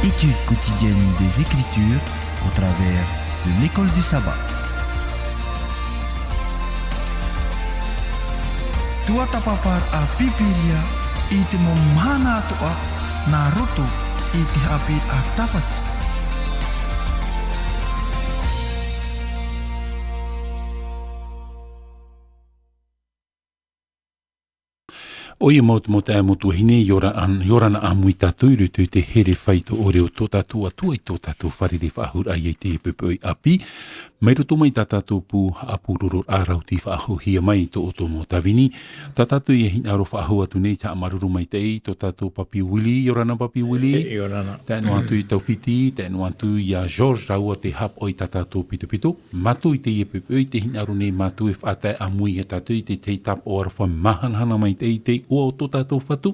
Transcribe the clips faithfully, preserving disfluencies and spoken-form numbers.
Étude quotidienne des Écritures au travers de l'école du sabbat. Tuatāpaparaʻa Pīpīria i te mau mahana atoʻa nā roto i te haʻapiʻiraʻa Tāpati. ʻOia mau te mau taeaʻe mau tuahine, ʻia ora na, ʻia ora na ʻāmui tātou i roto i te here faito ʻore o tō tātou Atua i tō tātou fārerei faʻahou raʻa i te poʻipoʻi ʻāpī. Mai roto mai tā tātou pū haʻapurororaʻa rauti faʻahouhia mai i tō ʻoutou mau tāvini. Tā tātou e hinaʻaro faʻahou atu nei, haʻamāuruuru maitaʻi i tō tātou Papi Willie, ʻia ora na Papi Willie. E, ʻia ora na. Tae noa atu i Taufiti, tae noa atu ia George, rāua te haʻapaʻo i tā tātou pitopito. Mātou i teie poʻipoʻi, tē hinaʻaro nei mātou e faʻatae ʻāmui ia tātou i te tahi tāpaʻo aroha māhanahana maitaʻi i te iʻoa o tō tātou Fatu,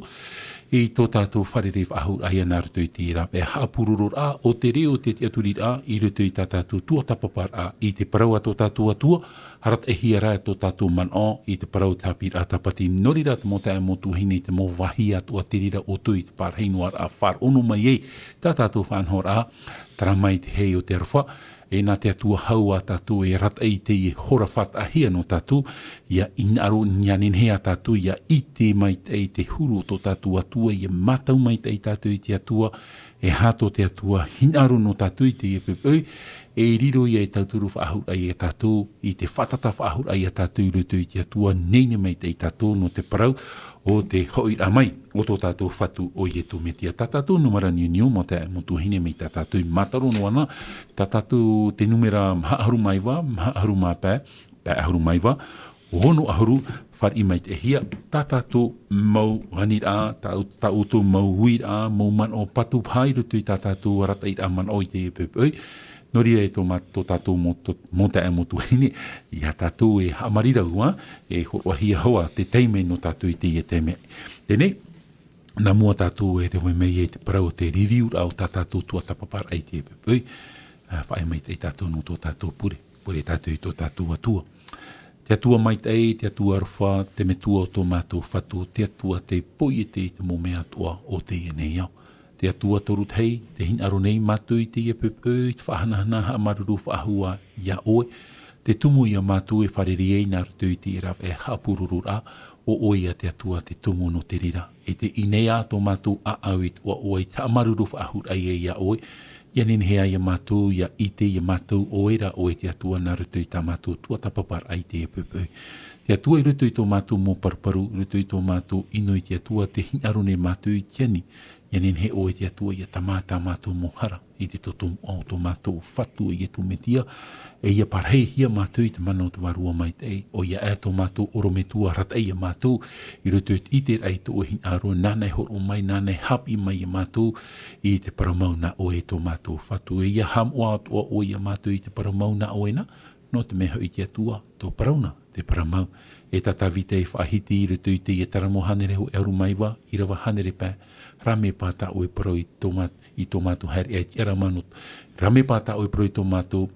i tō tātou fārerei faʻahou raʻa nā roto i te rāveʻa haʻapurororaʻa o te reo o te tiʻaturiraʻa i roto i tā tātou tuatāpaparaʻa i te parau a tō tātou Atua, arataʻihia rā tō tātou manaʻo i te parau o te haʻapiʻiraʻa Tāpati. Nō reira te mau taeaʻe mau tuahine, te mau vāhi atoʻa te reira ʻoutou i te parahi noa ra faʻaroʻo mai ai tā tātou faʻanahoraʻa, terā mai te hei o te aroha, e nā te Atua hau ā tātou e arataʻi i teie hora faʻataʻahia nō tātou, ʻia hinaʻaro, ʻia nehenehe ā tātou ʻia ʻite maitaʻi i te huru o tō tātou Atua, ʻia mātau maitaʻi tātou i te Atua, e aha tō te Atua hinaʻaro nō tātou i teie poʻipoʻi, e riro ia e tauturu faʻahou raʻa ia tātou, i te fātata faʻahou raʻa ia tātou i roto i te Atua, nehenehe maitaʻi tātou nō te parau o te hoʻiraʻa mai o tō tātou Fatu ʻo Ietu Metia. Tā tātou nūmera niuniu, mau taeaʻe mau tuahine, mai tā tātou i mātaro noa na, tā tātou te nūmera maha ʻahuru mā iva, maha ʻahuru mā pae, pae ʻahuru mā iva, ono ʻahuru, fāriʻi maitaʻihia tā tātou mau aniraʻa, tā, tā ʻoutou mau uiraʻa, mau manaʻo patu paha i roto i tā tātou arataʻiraʻa manaʻo i teie poʻipoʻi. Nō reira e tō mā-, tō tātou mau, tō, mau taeaʻe mau tuahine, ʻia tātou e haʻamāuruuru, e hōroʻahia hoʻi te taime nō tātou i teie taime. Teie nei, nā mua tātou e rave mai ai te parau o te review raʻa o tā tātou tuatāpaparaʻa i teie poʻipoʻi, ā, faʻaea maitaʻi tātou nō tō tātou pure, pure tātou i tō tātou Atua. Te Atua maitaʻi, te Atua aroha, te Metua o tō mātou Fatu, te Atua tei poiete i te mau mea atoʻa o teie nei ao. Te Atua Torutahi, tē hinaʻaro nei mātou i teie poʻipoʻi, i te faʻahanahana haʻamāuruuru faʻahou ia ʻoe. Te tumu ia mātou e fārerei ai nā roto i te rāveʻa haʻapurororaʻa, ʻo ʻoe ia te Atua te tumu nō te reira. E tē ʻī nei ā tō mātou ʻāʻau i tō ʻoe, i te haʻamāuruuru faʻahou raʻa ia ʻoe, ʻia nehenehe ā ia mātou ʻia ʻite ia mātou ʻo vai rā ʻoe te Atua nā roto i tā mātou tuatāpaparaʻa i teie poʻipoʻi. Te Atua, i roto i tō mātou mau paruparu, i roto i tō mātou ʻino i te Atua, tē hinaʻaro nei mātou i te ani, ʻia nehenehe ʻoe te Atua ʻia tāmā tā mātou mau hara i te toto moʻa o tō mātou Fatu ʻo Ietu Metia, e ʻia parahihia mātou i te mana o te Vārua Maitaʻi, ʻoia hoʻi tō mātou ʻorometua arataʻi ia mātou, i roto i te ʻiteraʻa i tō ʻoe hinaʻaro, nāna e hōroʻa mai, nāna e haʻapiʻi mai ia mātou i te parau mau nā ʻoe e tō mātou Fatu, e ʻia haʻamoʻa atoʻa ʻoe ia mātou i te parau mau nā ʻoe na, nō te mea hoʻi te Atua, tō parau na, te parau mau. E tā Tāvita i faʻahiti i roto i teie Taramo hānere hōʻē ʻahuru mā iva, ʻīrava hānere pae, rāveʻa tā ʻoe parau i tō mā-, i tō mātou haereʻa e tiʻarama nō, rāveʻa tā ʻoe parau i tō mātou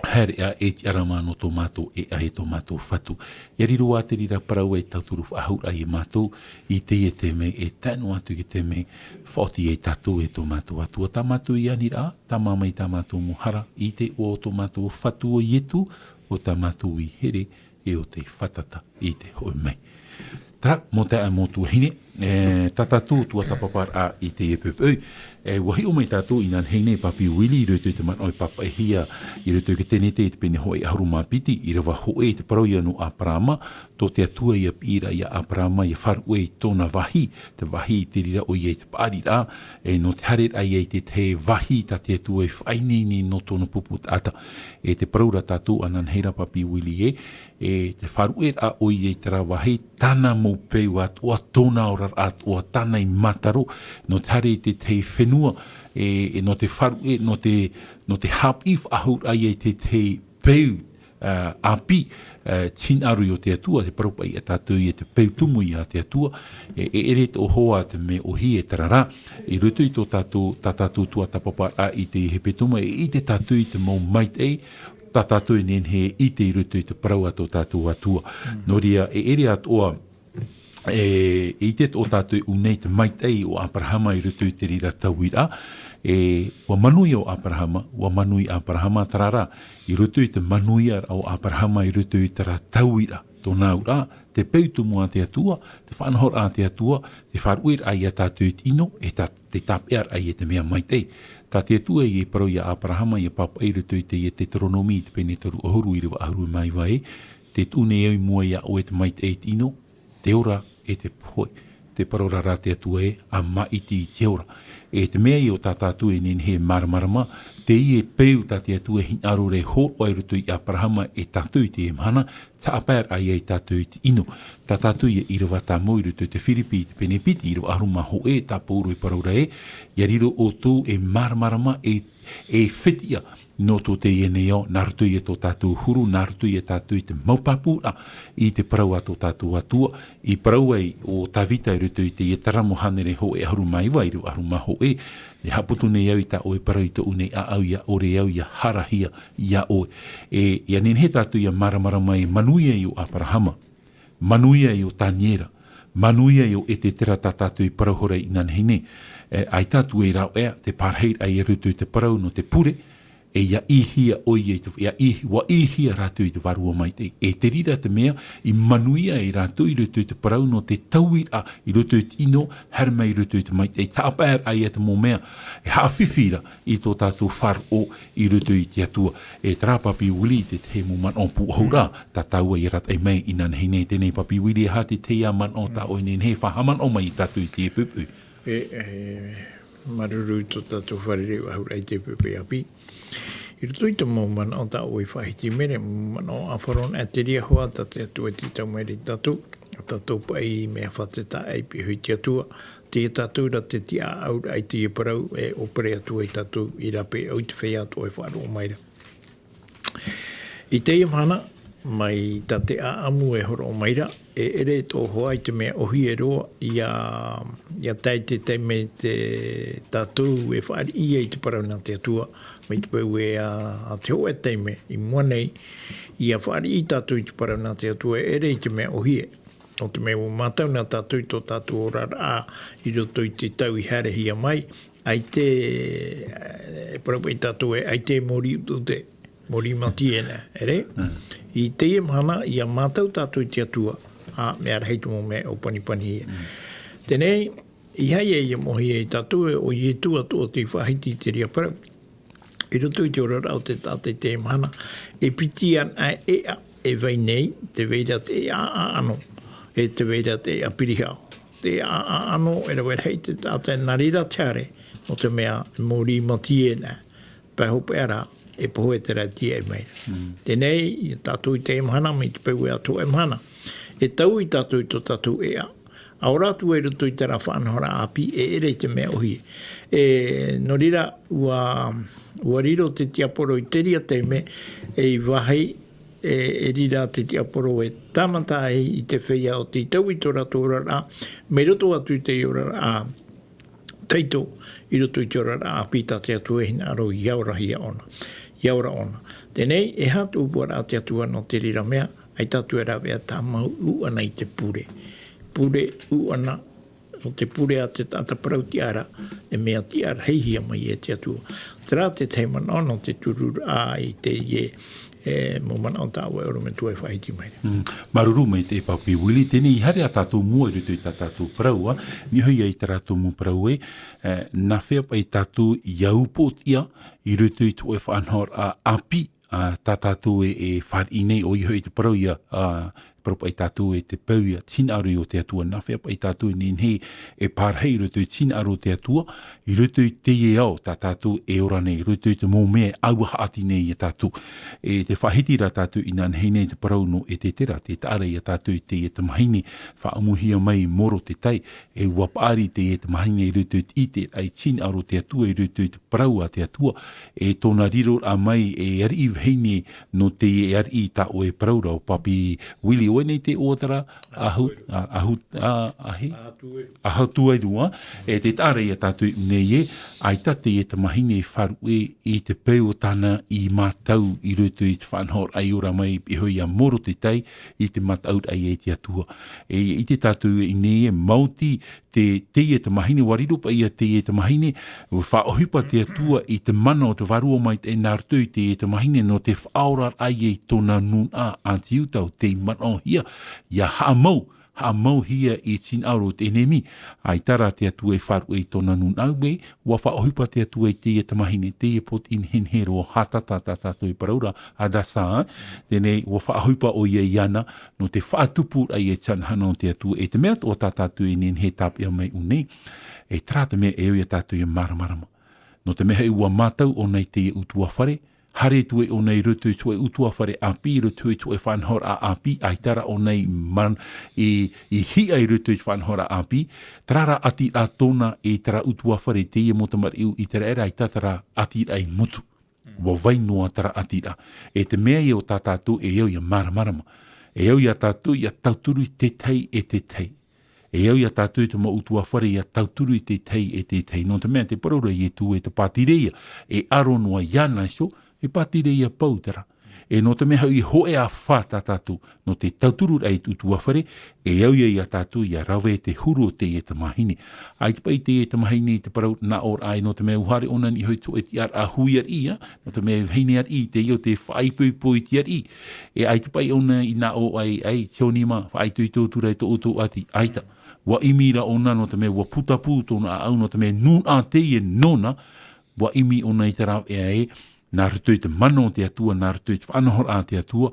haereʻa e tiʻarama nō tō mātou ʻēʻa e tō mātou Fatu. ʻIa riro ā te reira parau e tauturu faʻahou raʻa ia mātou, i teie taime e tae noa atu i te taime faʻaoti ai tātou e tō mātou Atua. Tā mātou aniraʻa, tāmā mai tā mātou mau hara, i te iʻoa o tō mātou Fatu ʻo Ietu, ʻo tā mātou ʻohipa, e ʻo tei fātata i te hoʻi mai. Terā, mau taeaʻe mau tuahine, e, tā tātou tuatāpaparaʻa i teie poʻipoʻi, e, ʻua hiʻo mai tātou inanahi nei Papi Willie i roto i te manaʻo e pāpaʻihia i roto i te Tenete i te pene hōʻē ʻahuru mā piti, ʻīrava hōʻē, te parau ia nō Aperahama, tō te Atua ʻia piʻi ra ia Aperahama ʻia faʻaruʻe i tōna vāhi, te vāhi i te reira ʻoia i te paʻari ra, e, nō te haere ra ia i te tahi vāhi tā te Atua i faʻaineine nō tōna pupu taʻata. E te parau ra tātou ananahi ra Papi Willie ē, e te faʻaruʻe ra ʻoia i terā vāhi, tāna mau peu atoʻa, tōna oraraʻa atoʻa, tāna i mātaro, nō te haere i te tahi fenua, e, e nō te faʻaruʻe, nō te, nō te haʻapiʻi faʻahou ra ia i te tahi peu, ā, ʻāpī, ā, te hinaʻaro o te Atua, te parau paʻi ia tātou ia te peu tumu ia te Atua, e, e ʻere tō ʻoe hoa te mea ʻōhie terā rā, i roto i tō tātou, tā tātou tuatāpaparaʻa i te hepetoma, e ʻite tātou i te mau maitaʻi, tā tātou e nehenehe e ʻite i roto i te parau a tō tātou Atua. Mm. Nō reira, e ʻere atoʻa, e, e ʻite tō tātou i ʻō nei te maitaʻi o Aperahama i roto i te reira tauiraʻa, E, ua manuia ʻo Aperahama, ua manuia Aperahama, terā rā, i roto i te manuia o Aperahama, i roto i terā tauiraʻa, tōna auraʻa, te peu tumu a te Atua, te faʻanahoraʻa a te Atua, te faʻaruʻeraʻa ia tātou i te ʻino, e tā, te tāpeʻaraʻa ia te mea maitaʻi. Tā te Atua e parau ia Aperahama, ia pāpaʻi i roto i te, ia Teuteronome, te pene toru ʻahuru, ʻīrava ʻahuru mā iva ē, tē tuʻu nei au i mua ia ʻoe te maitaʻi i te ʻino, te ora e te pohe. Tē parau ra te Atua ē, ʻa maʻiti i te ora. E te mea ïa tā tātou e nehenehe e māramarama, teie peu tā te Atua e hinaʻaro ra e hōroʻa i roto ia Aperahama e tātou i teie mahana, te haʻapaeraʻa ia tātou i te ʻino. Tā tātou ia ʻīrava tāmau i roto i te Firipi, te pene piti, ʻīrava ʻahuru mā hōʻē, tā Pauro e parau ra ē, ia riro ʻoutou e māramarama, e, e fetiʻa, nō tō teie nei ao, nā roto ia tō tātou huru, nā roto ia tātou i te mau pāpūraʻa, i te parau a tō tātou Atua, i parau ai ʻo Tavita i roto i teie Taramo hānere hōʻē ʻahuru mā iva, ʻīrava ʻahuru mā hōʻē, e haʻaputu nei au i tā ʻoe parau i tōʻu nei ʻāʻau, ia ʻore au ia harahia ia ʻoe. E, ia nehenehe tātou ia māramarama e manuia ïa ʻo Aperahama, manuia ïa ʻo Taniera, manuia ïa ʻo Esetera tā tātou i parau ra inanahi nei. E, ʻaita atu e rāveʻa te parahiraʻa i roto i te parau nō te pure, e ia ʻīhia ʻoia i te, ia ʻī-, ua ʻīhia rātou i te Vārua Maitaʻi. E te reira te mea, i manuia ai rātou i roto i te parau nō te tauiraʻa, i roto i te ʻino, haere mai i roto i te maitaʻi, te haʻapaeraʻa ia te mau mea, e haʻafifi ra i tō tātou faʻaroʻo i roto i te Atua. E terā Papi Willie, te tahi mau manaʻo pūʻohu ra, tā tāua i arataʻi mai inanahi nei. Teie Papi Willie, e aha te tahi ā manaʻo tā ʻoe e nehenehe e faʻahaʻamanaʻo mai ia tātou i teie poʻipoʻi? E, e, māuruuru i tō tātou fārerei faʻahou i teie poʻipoʻi ʻāpī. I roto i te mau manaʻo tā ʻoe i faʻahiti mai ra, manaʻo ʻāfaro na, e te reira hoʻi tā te Atua e tītau mai ra ia tātou, ʻo tātou paʻi mea fātata e piʻi i te Atua, teie tātou ra te tiʻaʻauraʻa i teie parau, e ʻōpere atu ai tātou i rāpae ʻau i te feiā atoʻa e faʻaroʻo mai ra. I teie mahana, mai tā te ʻāʻamu e hōroʻa mai ra, e ʻere tō hoa i te mea ʻōhie roa, ia, ia tae te taime tā tātou e fāriʻi ai i te parau nā te Atua, mai te peu ē ā, ā te hōʻē taime i mua nei, ia fāriʻi tātou i te parau nā te Atua, e ʻere i te mea ʻōhie. Nō te mea ʻua mātau na tātou i tō tātou oraraʻa i roto i te tau i haerehia mai, ʻaita, e parau paʻi tātou ē, ʻaita e mōrī ʻuteʻute, mōrī matie na, ʻere? Mm. I teie mahana, ia mātau tātou i te Atua, ā, mea rahi te mau mea e ʻōpanipanihia. Mm. Teie nei, ʻeiaha ïa mōhia ia tātou ē, ʻo Ietu atoʻa tei faʻahiti i te reira parau. I roto i te oraraʻa o te taʻata i teie mahana, e piti ana e ʻeʻa e vai nei, tē vai ra te ʻeʻa ʻaʻano, e tē vai ra te ʻeʻa pirihaʻo. Te ʻeʻa ʻaʻano, e rave rahi te taʻata, nā reira te haere, nō te mea, mōrī matie na, pae hopeʻa ra, e pohe terā e tīaʻi mai ra. Mm. Teie nei, ia tātou i teie mahana, mai te peu ē ā te hōʻē mahana, e taui tātou i tō tātou ʻeʻa, ʻa ora atu ai i roto i terā faʻanahoraʻa ʻāpī, e ʻere i te mea ʻōhie. E, nō reira, ʻua, ʻua riro te tiaporo i te reira taime, ei vāhi, e, e riro te tiaporo e tāmata ai i te feiā o tei taui i tō rātou oraraʻa, mai roto atu i te oraraʻa tahito, i roto i te oraraʻa ʻāpī tā te Atua e hinaʻaro ia orahia ʻōna, ia ora ʻōna. Teie nei, e aha te ʻōpuaraʻa a te Atua nō te reira mea, ʻaita atu e rāveʻa tāmau ʻūʻana i te pure. Pure ʻūʻana, nō te pure a te taʻata parau-tiʻa ra, e mea tiʻarahihia mai e te Atua. Terā te tahi manaʻo nō te tururaʻa i teie, e, mau manaʻo tā ʻoe ʻorometua e faʻahiti mai ra. Mm. Māuruuru maitaʻi Papi Willie, teie nei i haere ā tātou i mua i roto i tā tātou parau, ā, nō te aha ia i terā tumu parau ē, e, nā hea paʻi tātou ia upoʻotiʻa i roto i te hōʻē faʻanahoraʻa ʻāpī, ā, tā tātou e, e fāriʻi nei, ʻoia hoʻi te parau ia, ā, parau paʻi tātou ē te peu ia, te hinaʻaro o te Atua, nā hea paʻi tātou e nehenehe e parahi i roto i te hinaʻaro o te Atua, i roto i teie ao tā tātou e ora nei, i roto i te mau mea e ʻauahaʻa atu nei ia tātou. E tē faʻahiti ra tātou inanahi nei te parau nō Esetera, tē taʻa ra ia tātou i teie tamahine, faʻaʻamuhia mai i Morodekae, e ʻua paʻari teie tamahine i roto i te ʻiteraʻa i te hinaʻaro o te Atua, i roto i te parau a te Atua, e tōna riroraʻa mai, e ariʻi vahine nō teie ariʻi tā ʻoe e parau ra, ʻo Papi Willie, Koinei te ʻōtara, ahu, a, ahu, a, ahi, ahatuairu, e te taʻa ra ia tātou i ʻū nei ē, ʻaita teie tamahine e faʻaruʻe i te peu o tāna i mātau i roto i te faʻanahoraʻa i ora mai, e hoʻi ia Morodekai, i te mataʻuraʻa i te Atua. E, i te tātou i ʻū nei ē, maoti te, teie tamahine, ʻua riro paʻi ia teie tamahine, ʻua faʻaʻohipa te Atua i te mana o te Vārua Maitaʻi nā roto i teie tamahine, nō te faʻaoraraʻa i tōna nūnaʻa a te Iuda, ʻo tei manaʻohia, ia haʻamau, haʻamauhia i te hinaʻaro o te ʻenemi. ʻAita rā te Atua e faʻaruʻe i tōna nūnaʻa, ʻua faʻaʻohipa te Atua i teie tamahine, teie pōtiʻi nehenehe roa, Hatata tā tātou e parau ra, Hadasa, teie nei, ʻua faʻaʻohipa ʻoia iāna, nō te faʻatupu i te anahana o te Atua, e te mea atoʻa tā tātou e nehenehe e tāpeʻa mai i ʻū nei, e terā te mea e au ia tātou ia māramarama. Nō te mea hoʻi ʻua mātau ʻōna i te ʻutuāfare, haere atu ai ʻōna i roto i te hōʻē ʻutuāfare ʻāpī, i roto i te hōʻē faʻanahoraʻa ʻāpī, ʻaita rā ʻōna i man-, i, i hiʻa i roto i te faʻanahoraʻa ʻāpī, terā rā ʻātiraʻa tōna i terā ʻutuāfare, teie mau tamariʻi ʻĪteraʻera, ʻaita terā ʻātiraʻa i mutu. ʻUa vai noa terā ʻātiraʻa. E te mea ia ʻo tā tātou e au ia māramarama. E au ia tātou ia tauturu i te tahi e te tahi. E au ia tātou i te mau ʻutuāfare ia tauturu i te tahi e te tahi. Nō te mea te parau ra a Ietu e te pātireia, e aro noa iāna iho, e pātireia Pautera. E nō te mea hoʻi e hōʻē ā fā tā tātou, nō te tautururaʻa i te ʻutuāfare, e au ia ia tātou ia rave te huru o teie tamahine. ʻAita paʻi teie tamahine i te parau nā ʻō ra ē, nō te mea ʻua haere ʻōna i niʻa iho i te hōʻē tiʻaraʻa hui ariʻi, ā, nō te mea e vahine ariʻi, teie ʻo te faʻaipoipo i te ariʻi. E ʻaita paʻi ʻōna i nā ʻō ai, ʻai, te hōnima, faʻaitoito atu ra i tō ʻoutou ʻati, ʻaita. ʻUa ʻimi ra ʻōna nō te mea ʻua putapū tōna ʻāʻau, nō te mea nūnaʻa teie nōna, ʻua ʻimi ʻōna i te rāveʻa ē, nā roto i te mana o te Atua, nā roto i te faʻanahoraʻa a te Atua,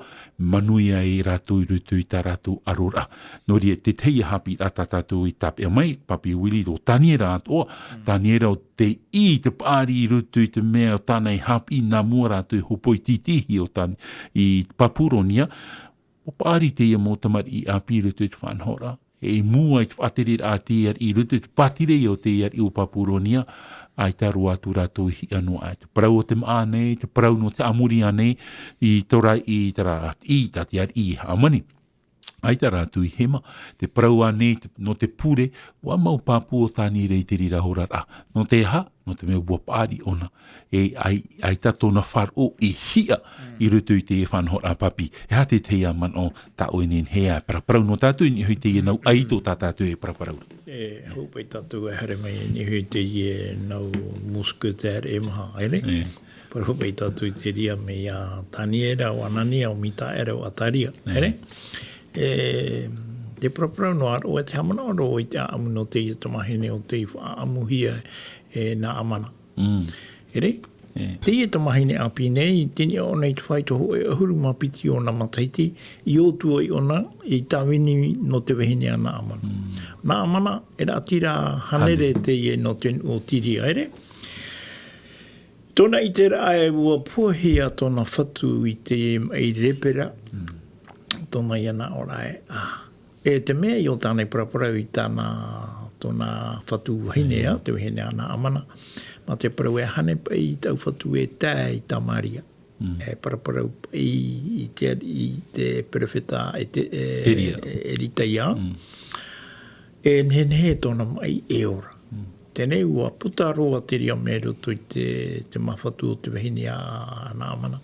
manuia ai rātou i roto i tā rātou ʻaroraʻa. Nō reira, te tahi ia haʻapiʻiraʻa tā tātou i tāpeʻa mai, Papi Willie, ʻo Taniera atoʻa, Taniera ʻo tei ʻī i te paʻari i roto i te mea ʻo tāna e haʻapiʻi nā mua rātou e hōpoi tītīhia ʻo Tani-, i Papuronia, ʻua paʻari teie mau tamariʻi ʻāpī i roto i te faʻanahoraʻa. E i mua i te faʻatereraʻa a te ariʻi, i roto i te pātireia o te ariʻi o Papuronia, ʻaita roa atu rātou i hiʻa noa aʻe. Te parau o te māʻa nei, te parau nō te ʻāmuri ānei, i tō rā, i terā, i tā te ariʻi i hāmani. ʻAita rātou i hema, te parau ānei, te, nō te pure, ʻua mau pāpū ʻo Taniera i te reira oraraʻa. Nō te aha? Nō te mea ʻua paʻari ʻōna. E ʻai-, ʻaita tōna faʻaroʻo i hiʻa i roto i te faʻanahoraʻa papi. E aha te tahi ā manaʻo tā ʻoe e nehenehe e paraparau nō tātou i niʻa i teie nau ʻaito tā tātou e paraparau ra? E, hou paʻi tātou e haere mai i niʻa i teie nau mousquetaires e maha, ʻere? E. Parau paʻi tātou i te reira mai iā Taniera, ʻo Anania, ʻo Mikaela, ʻo Azaria, ʻere? E, te paraparau noa roa, te haʻamanaʻo roa i te ʻāʻamu nō teie tamahine ʻo tei faʻaʻamuhia e Naamana. Mm. ʻEre? E. Teie tamahine ʻāpī nei, i te niʻa ʻōna i te fāito hōʻē ʻahuru mā piti ōna matahiti, i ō atu ai ʻōna i tāvini nō te vahine a Naamana. Mm. Naamana, e raʻatira hānere. Hānere. Teie nō te nuʻu o Tiria, ʻere? Tōna ʻiteraʻa ē ʻua puahia tōna fatu i te maʻi lepera, mm, tōna ia nā ʻō ra ē, ā. E te mea i ʻō tāna i paraparau i tāna, tōna fatu vahine, ā, te vahine a Naamana. Mā te parau e hānere paʻi i tāʻu fatu e tae i Tamaria. Mm. E paraparau paʻi i te, i te perofeta, e te, e, Eria. E, Eritaia. Mm. E nehenehe tōna maʻi e ora. Mm. Teie nei ʻua puta roa te reira mea i roto i te, te māfatu o te vahine a Naamana.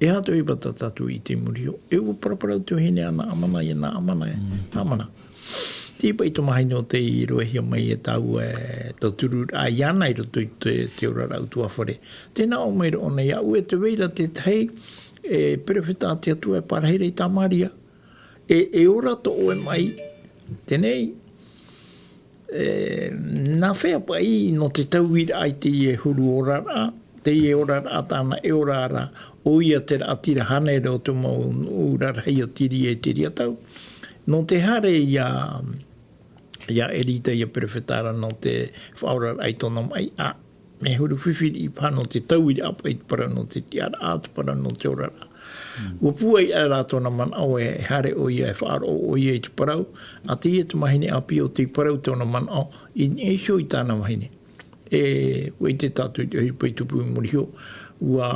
E aha te ʻohipa tā tātou i ʻite i muri iho? E ʻua paraparau te vahine a Naamana, ia Naamana, e, mm, Naamana. Tei paʻi te tamahine ʻo tei roehia mai e tāua e tauturu ai iāna i roto i te, te oraraʻa ʻutuāfare. Tē nā ʻō mai ra ʻōna iāʻu e tē vai ra te tahi, e, perofeta a te Atua e parahi ra i Tamaria. E, e ora tō ʻoe maʻi. Teie nei, e, nā hea paʻi nō te taui ra i teie huru oraraʻa, teie oraraʻa tāna e ora ra, ʻoia te raʻatira hānere o te mau nuʻu rarahi o Tiria i terā tau. Nō te haere ia, ia Eritaia perofeta ra nō te faʻaoraraʻa i tōna maʻi, ā, mea huru fifi riʻi paha nō te taui ra paʻi te parau nō te tiʻaraʻa, te parau nō te oraraʻa. Mm. ʻUa pūai aʻe rā tōna manaʻo e haere ʻoia, e faʻaroʻo ʻoia i te parau, ā, teie tamahine ʻāpī ʻo tei parau tōna manaʻo, i niʻa iho i tāna vahine. E, ʻua ʻite tātou i te ʻohipa i tupu i muri iho, ua,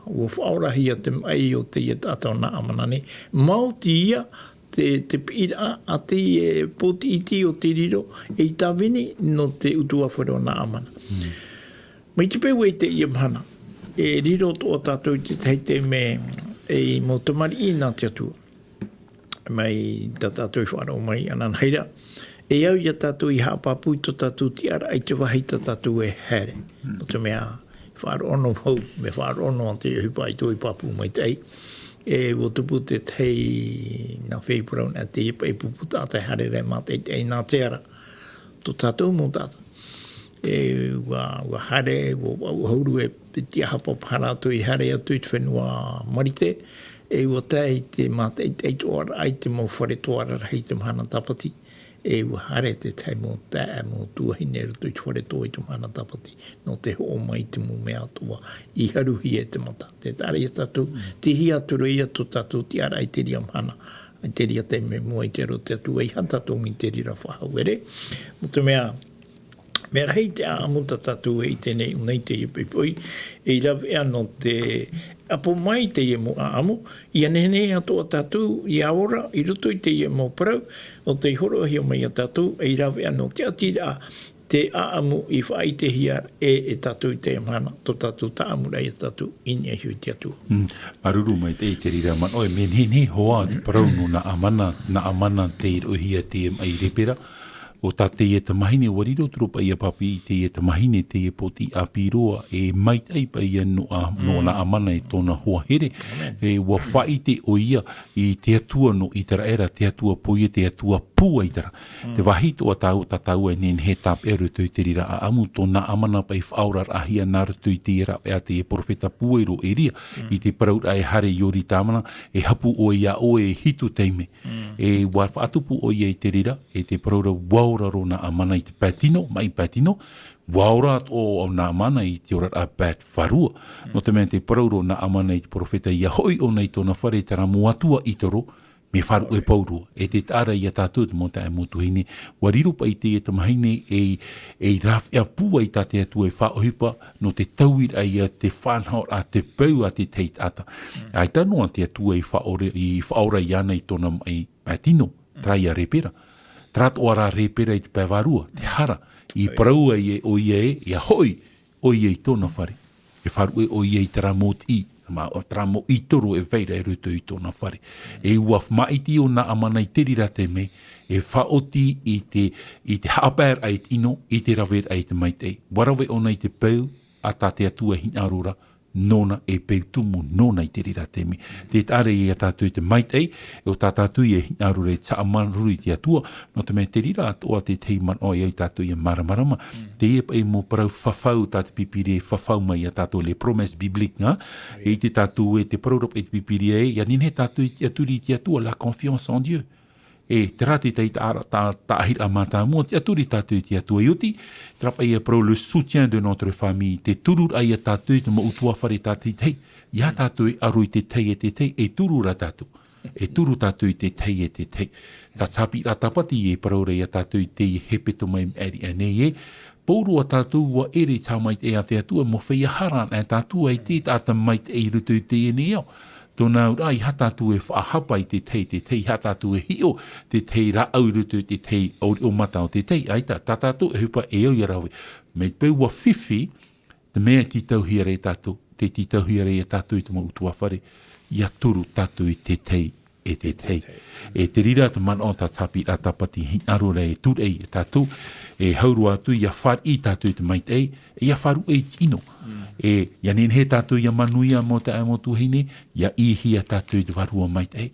ua faʻaorahia te maʻi o teie taʻata o Naamana nei. Maoti ia te, te piʻiraʻa a teie pōtiʻi o te riro, ei tāvini nō te ʻutuāfare o Naamana. Mai te peu i teie mahana, e riro atoʻa tātou i te tahi taime ei mau tamariʻi nā te Atua. Mai tā tātou i faʻaroʻo mai ananahi ra, e au ia tātou i haʻapāpū i tō tātou tiʻaraʻa i te vāhi tā tātou e haere. Nō te mea, faʻaroʻo noa vau, mea faʻaroʻo noa te ʻohipa i tō i pāpū maitaʻi. E ua tupu te tahi nā Fei Brown, a teie paʻi pupu taʻata e haere ra e mātaʻitaʻi nā te ara tō tātou mau taʻata. E ua, ua haere, ua, ua, ua huru e piti aha papa rātou i haere atu i te fenua Marite, e ua tae i te mātaʻitaʻi toʻaraʻa i te mau fare toa rarahi i te mahana tāpati. E ua haere te tahi mau taeaʻe mau tuahine i roto i te fare toa i te mahana tāpati, nō te hoʻo mai i te mau mea atoʻa i haruhia e te mata. Te taʻa ra ia tātou, te hia atu ra ia tō tātou tiʻaraʻa i te reira mahana, i te reira taime mua i te aro o te Atua, ʻeiaha tātou i te reira faʻahauere. Nō te mea, mea rahi te ʻāʻamu tā tātou e ʻite nei, ʻōna i teie poʻipoʻi, ei rāveʻa nō te ʻapo mai teie mau ʻāʻamu, ʻia nehenehe atoʻa tātou, ʻia ora, i roto i teie mau parau, nō te hōroʻahia mai ia tātou, ei rāveʻa nō te ʻatiraʻa, te ʻāʻamu i faʻaʻitehia e, e tātou i teie mahana, tō tātou tāʻamuraʻa ia tātou, i niʻa iho i te Atua. Mm. Māuruuru maitaʻi i te reira manaʻo, e mea nehenehe hoʻi te parau nō Naamana, Naamana tei roʻohia teie maʻi lepera, ʻo tā teie tamahine, ua riro atu ra paʻi ia Papi i teie tamahine, teie pōtiʻi ʻāpī roa, e maitaʻi paʻi ia nō, a, nō Naamana e tōna hoa here, e ua faʻaʻite ʻoia i te Atua nō ʻĪteraʻera, te Atua poia, te Atua pūaitara. Te vāhi atoʻa tāua, tā tāua e nehenehe e tāpeʻa i roto i te reira ʻāʻamu, tō Naamana paʻi faʻaoraraʻahia nā roto i teie rāveʻa a te perofeta pūai ra ʻo Eria, i te parauraʻa e haere i Ioritāna, e hapu ʻoe iā ʻoe e hitu taime. E ua faʻatupu ʻoia i te reira, e te parau ra ua ora ra Naamana i te pae tino, maʻi pae tino, ua ora atoʻa Naamana i te oraraʻa pae vārua. Nō te mea te parau ra Naamana i te perofeta, ʻia hoʻi ʻōna i tōna fare, terā mau atua ʻĪtoro, mea faʻaruʻe pauroa. E te taʻa ra ia tātou te mau taeaʻe mau tuahine, ua riro paʻi teie tamahine ei, ei rāveʻa pūai tā te Atua e faʻaʻohipa, nō te tauiraʻa ia te faʻanahoraʻa, te peu a te tahi taʻata. ʻAita noa te Atua i faʻaora, i faʻaora iāna i tōna maʻi pae tino, terā ia lepera. Terā atoʻa rā lepera i te pae vārua, te hara. I parau ai ʻoia ē, ʻia hoʻi ʻoia i tōna fare. E faʻaruʻe ʻoia i terā mau tiʻi, ma-, terā mau ʻĪtoro e vai ra i roto i tōna fare. E ua māʻiti ʻo Naamana i te reira taime, e faʻaoti i te, i te haʻapaeraʻa i te ʻino, i te raveraʻa i te maitaʻi. Ua rave ʻōna i te peu a tā te Atua e hinaʻaro ra nōna, e peu tumu nōna i te reira taime. Te taʻa ra ia tātou i te maitaʻi, e ʻo tā tātou e hinaʻaro ra e te haʻamāuruuru i te Atua, nō te mea te reira atoʻa te tahi manaʻo ia tātou ʻia māramarama. Teie paʻi mau parau fafau tā te Pīpīria e fafau mai ia tātou, les promesses bibliques, nā? E ʻite tātou ē te parau ra paʻi te Pīpīria ē, ʻia nehenehe tātou e tiʻaturi i te Atua, la confiance en Dieu. E, terā te tahi taʻa-, taʻa-, taʻahiraʻa mātāmua, tiʻaturi tātou i te Atua, ʻia oti, terā paʻi ia parau le soutien de notre famille, te tururaʻa ia tātou i te mau ʻutuāfare tātaʻitahi, ia tātou e aro i te tahi e te tahi, e turu ra tātou. E turu tātou i te tahi e te tahi. Tā te haʻapiʻiraʻa tāpati e parau ra ia tātou i teie hepetoma i maʻiri aʻe nei ē, pauroa tātou ʻua ʻere i te haʻamaitaʻi a te Atua, mau feiā hara anaʻe tātou, ʻaita e taʻata maitaʻi i roto i teie nei ao. Tōna auraʻa, ʻeiaha tātou e faʻahapa i te tahi, te tahi, ʻeiaha tātou e hiʻo te tahi rāʻau i roto i te tahi, ʻo, ʻo mata o te tahi, ʻaita, tā tātou e ʻohipa e au ʻia rave. Mai te peu ʻua fifi, te mea e tītauhia ra ia tātou, tē tītauhia ra ia tātou i te mau ʻutuāfare, ʻia turu tātou i te tahi e te tahi. E te reira te manaʻo tā te haʻapiʻiraʻa tāpati e hinaʻaro ra e tūraʻi ia tātou, e hau roa atu ʻia fāriʻi tātou i te maitaʻi, e ʻia faʻaruʻe i te ʻino. E, ʻia nehenehe tātou ʻia manuia mau taeaʻe mau tuahine, ʻia ʻīhia tātou i te Vārua Maitaʻi.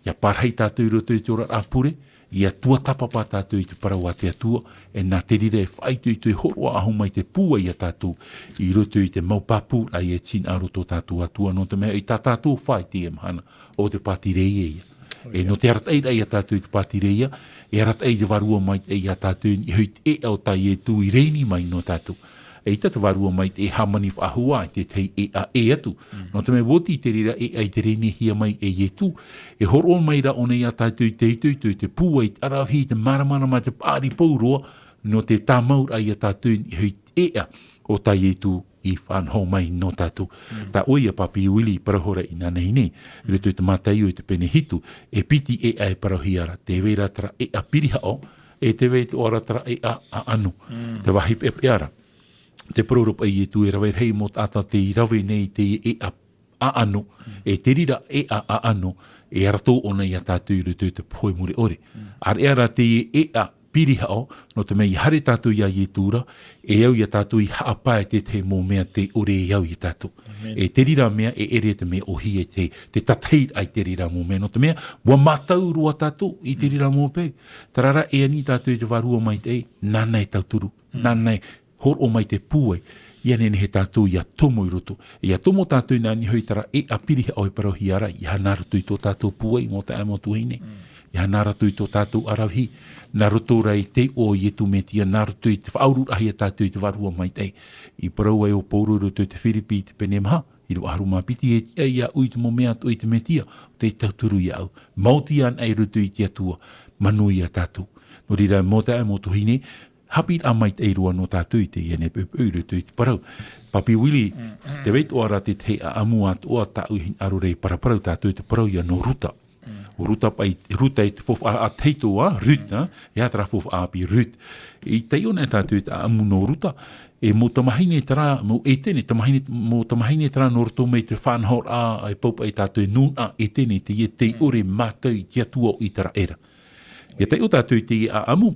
ʻIa parahi tātou i roto i te oraraʻa pure, ʻia tuatāpapa tātou i te parau a te Atua, e nā te reira e faʻaitoito e hōroʻa ahu mai te pūai ia tātou, i roto i te mau pāpūraʻa e hinaʻaro tō tātou Atua, nō te mea ʻo tā tātou fā i teie mahana, ʻo te pātireia ia. E nō te arataʻiraʻa ia tātou i te pātireia, e arataʻi te Vārua Maitaʻi ia tātou i niʻa iho i te ʻēʻa o tā Ietu i rēni mai nō tātou. ʻAita te Vārua Maitaʻi e hāmani faʻahou i te tahi ʻēʻa ʻē atu. Nō te mea ʻua oti te reira ʻēʻa i te rēnihia mai e Ietu, e hōroʻa mai ra ʻōna ia tātou i te itoito, i te pūai, i te ʻaravihi, i te māramarama, i te paʻari pauroa, nō te tāmauraʻa ia tātou i niʻa iho i te ʻēʻa o tā Ietu i faʻanaho mai nō tātou. Tā ʻoe ia Papi Willie i parau ra inānahi nei, i roto i te Mataio i te pene hitu, e piti ʻēʻa e parauhia ra, tē vai ra terā ʻēʻa pirihaʻo, e tē vai atoʻa ra terā ʻēʻa ʻaʻano. Te vāhi peʻapeʻa ra. Te parau ra paʻi Ietu e rave rahi mau taʻata tei rave nei i te ʻēʻa ʻaʻano. E te reira ʻēʻa ʻaʻano, e ara tō ʻōna ia tātou i roto i te pohe mure ʻore. ʻĀreʻa rā te ʻēʻa pirihaʻo, nō te mea ia haere tātou ia Ietu ra, e au ia tātou i haʻapae i tētahi mau mea tē ʻore e au ia tātou. E te reira mea e ʻere te mea ʻōhie te, te tātaʻi i te reira mau mea. Nō te mea, ʻua mātau roa tātou i te reira mau peu. Terā rā e ani tātou i te Vārua Maitaʻi, nāna e tauturu, nāna e hōroʻa mai te pūai, ʻia nehenehe tātou ʻia tomo i roto. ʻIa tomo tātou inānahi hoʻi terā ʻēʻa pirihaʻo e parauhia ra, ʻia haere atu i tō tātou pūai, mau taeaʻe mau tuahine. ʻIa haere atu i tō tātou ʻaravihi, nā roto rā i te iʻoa o Ietu Metia, nā roto i te faʻaururaʻahia tātou i te Vārua Maitaʻi. I parau ai ʻo Pauro i roto i te Firipi i te pene maha, ʻīrava ʻahuru mā piti, e tiʻa iāʻu i te mau mea atoʻa i te Metia, tē tauturu iāʻu. Maoti anaʻe i roto i te Atua, manuia tātou. Nō reira, mau taeaʻe mau tuahine, haʻapiʻiraʻa maitaʻi roa nō tātou i teie nei poʻipoʻi i roto i te parau. Papi Willie, tē vai atoʻa ra te tahi ʻāʻamu atoʻa tāʻu i hinaʻaro ra e paraparau tātou i te parau ia nō Ruta. ʻO Ruta paʻi, Ruta i te faufaʻa ʻāpī atoʻa, Ruth, ā, e aha terā faufaʻa ʻāpī Ruth. I taiʻo anaʻe tātou i te ʻāʻamu nō Ruta, e mau tamahine terā, mau ʻētene, tamahine, mau tamahine terā nō roto mai te faʻanahoraʻa, e pau paʻi tātou e nūnaʻa ʻētene, teie tei ʻore mātau i te Atua o ʻĪteraʻera. ʻIa taiʻo tātou i teie ʻāʻamu,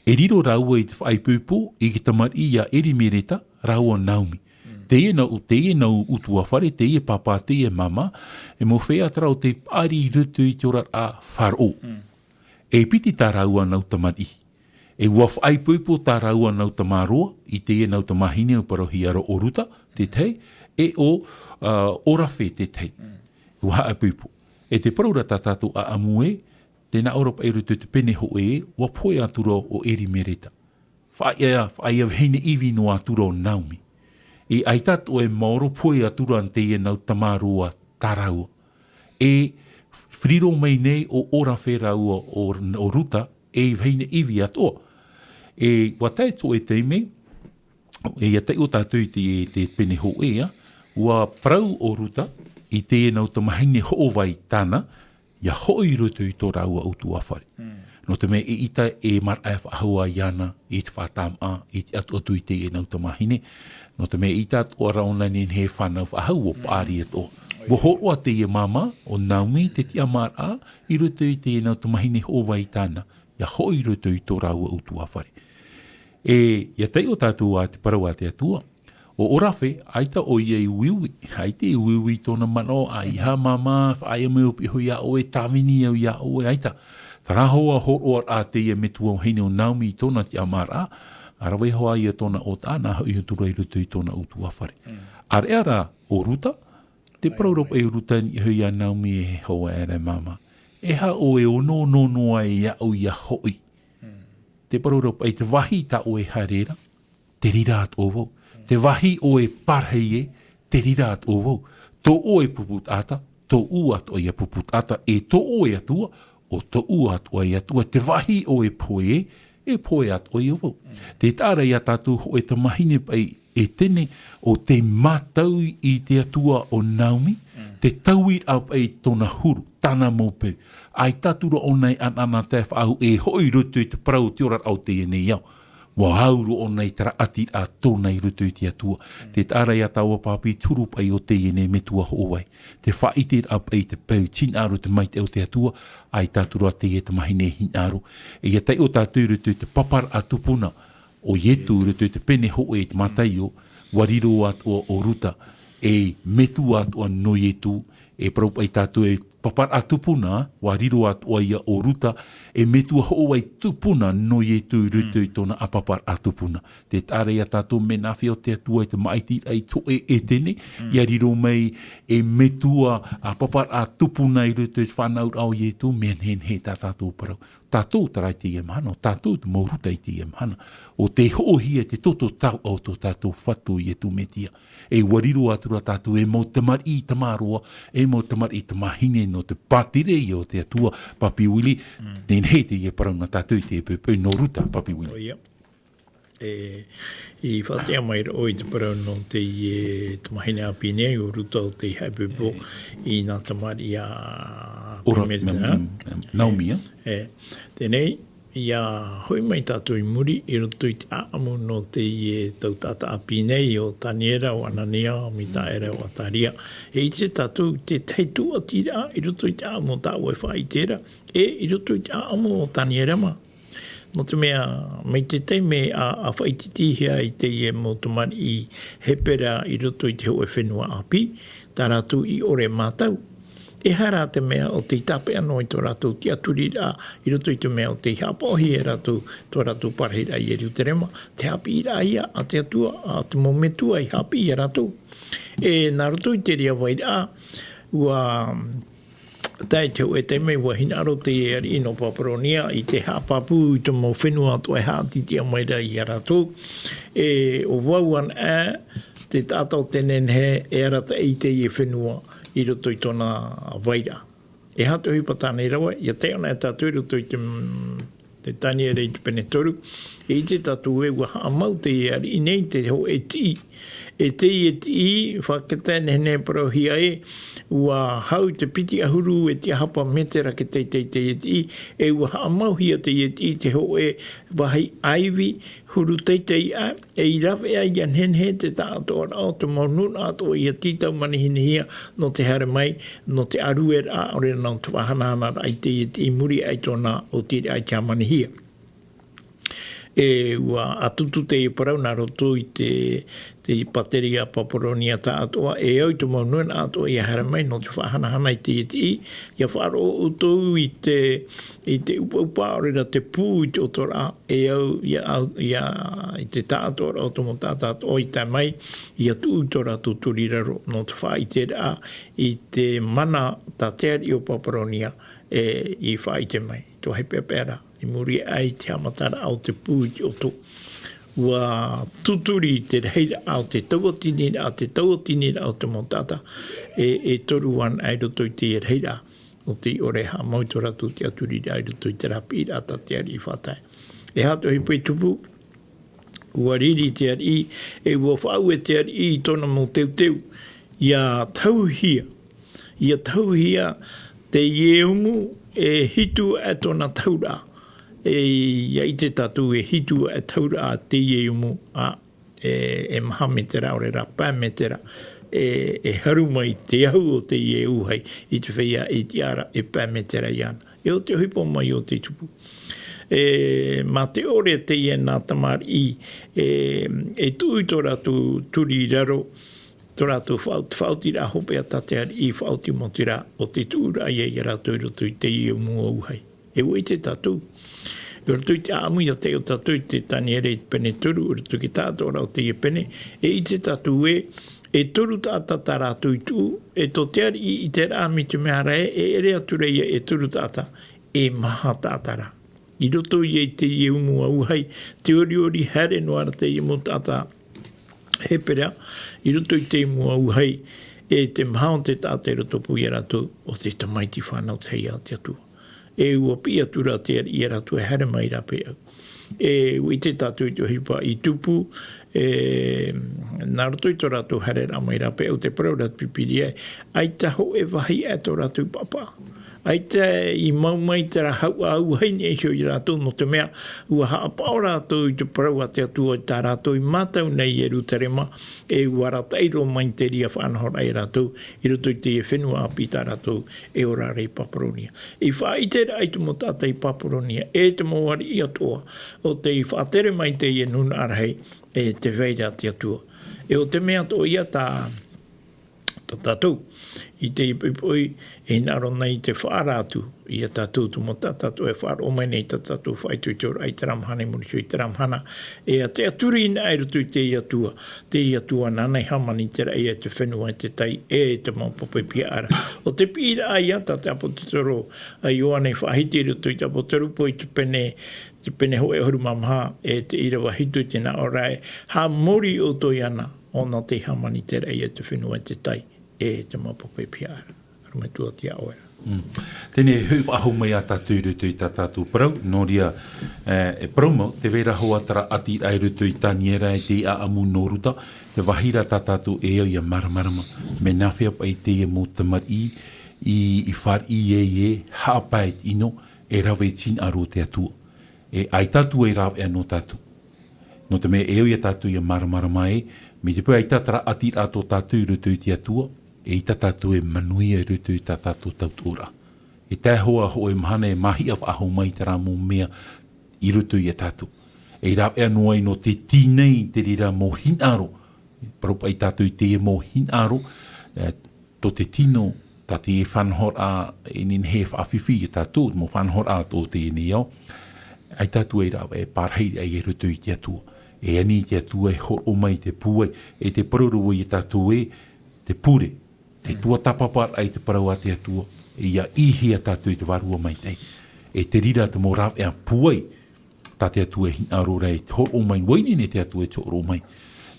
e riro rāua i te faʻaipoipo i te tamariʻi ia Erimereta rāua Naomi. Teie nā, teie nā ʻutuāfare, teie pāpā, teie māmā, e mau feiā terā ʻo tei paʻari i roto i te oraraʻa faʻaroʻo. E piti tā rāua nau tamariʻi. E ʻua faʻaipoipo tā rāua nau tamaroa i teie nau tamahine ʻo parauhia ra ʻo Ruta, te tahi, e ʻo, ā, Orafe te tahi. ʻUa faʻaipoipo. E te parau ra tā tātou ʻāʻamu ē, tē nā ʻō ra paʻi i roto i te pene hōʻē, ʻua pohe atu ra ʻo Erimereta. Faʻaea, faʻaea vahine ivi noa atu ra ʻo Naomi. E ʻaita atoʻa e maoro, pohe atu ra teie nau tamaroa tā rāua. E riro mai nei ʻo Orafe rāua ʻo, ʻo Ruta, ei vahine ivi atoʻa. E ʻua tae atu e taime, e ʻia taiʻo tātou i te, te pene hōʻē, ʻua parau ʻo Ruta i teie nau tamahine hoʻovai tāna, ʻia hoʻo i roto i tō rāua ʻutuāfare. Nō te mea eʻita e maraʻa e faʻahou iāna i te faʻatāmaʻa, i te ʻatuʻatu i teie nau tamahine. Nō te mea eʻita atoʻa ra ʻōna e nehenehe e fānau faʻahou, ʻua paʻari atoʻa. ʻUa hōroʻa teie māmā, ʻo Naomi, te tiʻamāraʻa, i roto i teie nau tamahine hoʻovai tāna, ʻia hoʻo i roto i tō rāua ʻutuāfare. E, ʻia taiʻo tātou ā te parau a te Atua. ʻO Orafe, ʻaita ʻoia i uiui, ʻaita i uiui i tōna manaʻo, ʻeiaha māmā, faʻaea mai au piʻi iho iā ʻoe, tāvini au iā ʻoe, ʻaita. Terā hoʻi hōroʻaraʻa teie metua vahine ʻo Naomi i tōna tiʻamāraʻa, ʻa rave hoʻi ïa tōna ʻōtaʻa, nā hoʻi atu ra i roto i tōna ʻutuāfare. ʻĀreʻa rā ʻo Ruta, te parau ra paʻi ʻo Ruta i niʻa iho iā Naomi, e hoa ʻere māmā. E aha ʻoe e onoono noa ai iāʻu ʻia hoʻi. Te parau ra paʻi te vāhi tā ʻoe e haere ra, te reira atoʻa vau. Te vāhi ʻoe e parahi ē, te reira atoʻa vau. Tō ʻoe pupu taʻata, tōʻu atoʻa ïa pupu taʻata, e tō ʻoe Atua, ʻo tōʻu atoʻa ïa Atua. Te vāhi ʻoe e pohe ē, e pohe atoʻa ïa vau. Tē taʻa ra iā tātou hōʻē tamahine paʻi ʻētene ʻo tei mātau i te Atua ʻo Naomi, te tauiraʻa paʻi tōna huru, tāna mau peu. ʻAita atu ra ʻōna e ʻanaʻanatae faʻahou e hoʻo i roto i te parau o te oraraʻa o teie nei ao. ʻUa au roa ʻōna i te raʻatiraʻa tōna i roto i te Atua. Tē taʻa ra iā tāua pāpī te huru paʻi o teie nei metua hoʻovai. Te faʻaʻiteraʻa paʻi te peu, te hinaʻaro, te maitaʻi o te Atua, ʻaita atu ra teie tamahine e hinaʻaro. E ʻia taiʻo tātou i roto i te paparaʻa tupuna, ʻo Ietu, i roto i te pene hōʻē i te Mataio, ʻua riro atoʻa ʻo Ruta, ei metua atoʻa nō Ietu, e parau paʻi tātou ei paparaʻa tupuna, ʻua riro atoʻa ïa ʻo Ruta, ei metua hoʻovai tupuna nō Ietu i roto i tōna paparaʻa tupuna. Tē taʻa ra iā tātou mea nāfea te Atua i te māʻitiraʻa i te hōʻē ʻētene, ʻia riro mai ei metua paparaʻa tupuna i roto i te fānauraʻa o Ietu, mea nehenehe tā tātou parau. Tātou terā i teie mahana, tātou te mau Ruta i teie mahana. ʻO tei hoʻohia te toto tauʻa o tō tātou Fatu Ietu Metia. E ʻua riro atu ra tātou ei mau tamariʻi tamaroa, ei mau tamariʻi tamahine nō te pātireia o te Atua, Papi Willie, nehenehe teie parau nā tātou i te poʻipoʻi nō Ruta, Papi Willie. ʻOia. E, i faʻaʻite mai ra ʻoe i te parau nō teie tamahine ʻāpī nei, ʻo Ruta ʻo tei haʻepoʻepo i nā tamariʻi a Ora, Pemere, mem-, a? Mem-, Naomi, a? E, teie nei, ʻia hoʻi mai tātou i muri i roto i te ʻāʻamu nō teie tau taʻata ʻāpī nei, ʻo Taniera, ʻo Anania, ʻo Mikaera, ʻo Ataria. E ʻite tātou i te tahi tūʻatiraʻa i roto i te ʻāʻamu tā ʻoe e faʻaʻite ra, e i roto i te ʻāʻamu o Taniera mā. Nō te mea, mai te taime a, a faʻaʻitehia ai teie mau tamariʻi Hepera i roto i te hōʻē fenua ʻāpī, tā rātou i ʻore e mātau. E aha rā te mea ʻo tei tāpeʻa noa i tō rātou tiʻaturiraʻa, i roto i te mea ʻo tei haʻapaʻohia e rātou tō rātou parahiraʻa i Ierutarema, te haʻapiʻiraʻa ia a te Atua, a te mau metua i haʻapiʻi ia rātou. E nā roto i te reira vairaʻa, ʻua tae te hōʻē taime, ʻua hinaʻaro teie ariʻi nō Paparonia i te haʻapāpū i te mau fenua atoʻa e haʻatītīʻa mai ra ia rātou. E ʻo vau anaʻe te taʻata ʻo te nehenehe e arataʻi i teie fenua i roto i tōna vairaʻa. E aha te ʻohipa tāna i rave, ʻia taiʻo anaʻe tātou i roto i te, te Taniera i te pene toru, e ʻite tātou ē ʻua haʻamau teie ariʻi nei te hōʻē tiʻi. E teie tiʻi, fakatae nehenehe e parauhia ē, ʻua hau i te piti ʻahuru e tiʻahapa metera te teitei teie tiʻi, e ʻua haʻamauhia teie tiʻi i te hōʻē vāhi ʻāivi, huru teitei aʻe, e i rave aʻe ʻia nehenehe te taʻatoʻaraʻa o te mau nūnaʻa atoʻa ʻia tītau manihinihia nō te haere mai, nō te ʻārueraʻa, ʻaore rā nō te faʻahanahanaraʻa i teie tiʻi i muri aʻe i tōna ʻōtiraʻa i te hāmanihia. E ʻua ʻatutu teie parau nā roto i te, te pāteria Paparonia taʻatoʻa, e au i te mau nūnaʻa atoʻa ʻia haere mai nō te faʻahanahana i teie tiʻi, ʻia faʻaroʻo ʻoutou i te, i te ʻupaʻupa, ʻaore rā te pū i te ʻotoraʻa, e au, ʻia au, ʻia, i te taʻatoʻaraʻa o te mau taʻata atoʻa i tae mai, ʻia tuʻu i tō rātou tūriraro, nō te faʻaʻiteraʻa i te mana tā te ariʻi o Paparonia, e, i faʻaʻite mai, te vāhi peʻapeʻa ra, i muri aʻe i te haʻamataraʻa o te pū i te ʻoto. ʻUa tūturi te rahiraʻa o te tauatiniraʻa, te tauatiniraʻa o te mau taʻata, e, e toru anaʻe i roto i te rahiraʻa, nō te ʻore e haʻamau i tō rātou tiʻaturiraʻa i roto i te haʻapiʻiraʻa tā te ariʻi i faʻatae. E aha te ʻohipa i tupu, ʻua riri te ariʻi, e ʻua faʻaue te ariʻi i tōna mau teuteu, ʻia tahuhia, ʻia tahuhia teie umu e hitu aʻe tōna tahuraʻa. E, ʻia ʻite tātou e hitu aʻe tahuraʻa teie umu, a, e, e maha metera, ʻaore rā pae metera, e, e haru mai te ahu o teie ūhai i te feiā Etiara e pae metera iāna. E ʻo te ʻohipa mai ʻo te tupu. E, mā te ʻore teie nā tamariʻi, e, e tuʻu i tō rātou tūriraro, tō rātou faʻau-, faʻaotiraʻa hopeʻa tā te ariʻi i faʻaoti mau terā, ʻo te tuʻuraʻa ia, ia rātou i roto i teie mau ūhai. E ʻua ʻite tātou. I roto i te ʻāʻamu ʻia taiʻo tātou i te Taniera i te pene toru, i roto i te taʻatoʻaraʻa o teie pene, e ʻite tātou ē, e toru taʻata tā rātou i tuʻu, e tō te ariʻi i ʻiteraʻa mai te mea ra ē, e ʻere atu ra ia e toru taʻata, e maha taʻata rā. I roto ia i teie umu ūhai, te oriori haere noa ra teie mau taʻata Hepera, i roto i te umu ūhai, e te maha o te taʻata i rotopū ia rātou, ʻo te tamaiti fānau tahi a te Atua. E ʻua piʻi atu ra te ariʻi ia rātou e haere mai rāpae au. E ʻua ʻite tātou i te ʻohipa i tupu, e, nā roto i tō rātou haereraʻa mai rāpae au, te parau ra te Pīpīria, ʻaita hōʻē vāhi aʻe tō rātou i paʻapaʻa. ʻAita i mau mai terā hauʻa ūhai nei iho ia rātou, nō te mea, ʻua haʻapaʻo rātou i te parau a te Atua i tā rātou i mātau nei i Ierutarema, e ʻua arataʻi roa mai te reira faʻanahoraʻa ia rātou, i roto i teie fenua ʻāpī tā rātou e ora ra i Paparonia. I faʻaʻiteraʻa i te mau taʻata i Paparonia, e te mau ariʻi atoʻa, ʻo tei faʻatere mai teie nūnaʻa rahi, e tē vai ra te Atua. E ʻo te mea atoʻa ia tā, tā tātou, i teie poʻipoʻi, e hinaʻaro nei te faʻaara atu, ia tātou te mau taʻata atoʻa e faʻaroʻo mai nei tā tātou faʻaitoitoraʻa i terā mahana, i muri iho i terā mahana, e a te aturi na i roto i te Atua, te Atua nāna i hāmani i te raʻi e te fenua e te tai e te mau papa i pihaʻa ra. ʻO te piʻiraʻa ia tā te ʻāpōsetolo a Ioane i faʻahiti i roto i te apoterupo i te pene, te pene hōʻē ʻahuru mā maha, e te ʻīrava hitu i te nā ʻō ra ē, haʻamori ʻoutou iāna, ʻo nā tei hāmani i te raʻi e te fenua e te tai e te mau papa i pihaʻa ra. Aroha mai atu ia ʻoe. Teie nei e hoʻi faʻahou mai iā tātou i roto i tā tātou parau, nō reira, e, e parau mau, tē vai ra hoʻi terā ʻati i roto i Taniera e te ʻāʻamu nō Ruta, tē vāhi ra tā tātou e au ʻia māramarama. Mea nāfea paʻi teie mau tamariʻi i, i fāriʻi ai ē, haʻapae i te ʻino, e rave i te hinaʻaro o te Atua. E, ʻaita Atua e rāveʻa nō tātou. Nō te mea e au iā tātou ʻia māramarama ē, mai te peu ʻaita terā ʻati tō tātou i roto i te Atua, eʻita tātou e manuia i roto i tā tātou tautooraʻa. E tae hoʻi hoʻi mahana e māhia faʻahou mai terā mau mea i roto iā tātou. E rāveʻa noa ai nō te tīnai i te reira mau hinaʻaro. Parau paʻi tātou i teie mau hinaʻaro, e, tō te tino, tā te faʻanahoraʻa, e nehenehe e faʻafifi iā tātou, mau faʻanahoraʻa tō teie nei ao. ʻAita Atua e rāveʻa, e pārahi ai i roto i te Atua. E ani i te Atua e hōroʻa mai te pūai, e te parau ra vau iā tātou ē, te pure, te tuatāpaparaʻa i te parau a te Atua, e ʻia ʻīhia tātou i te Vārua Maitaʻi. E te reira te mau rāveʻa pūai, tā te Atua e hinaʻaro ra e hōroʻa mai, ʻua ineine te Atua e hōroʻa mai.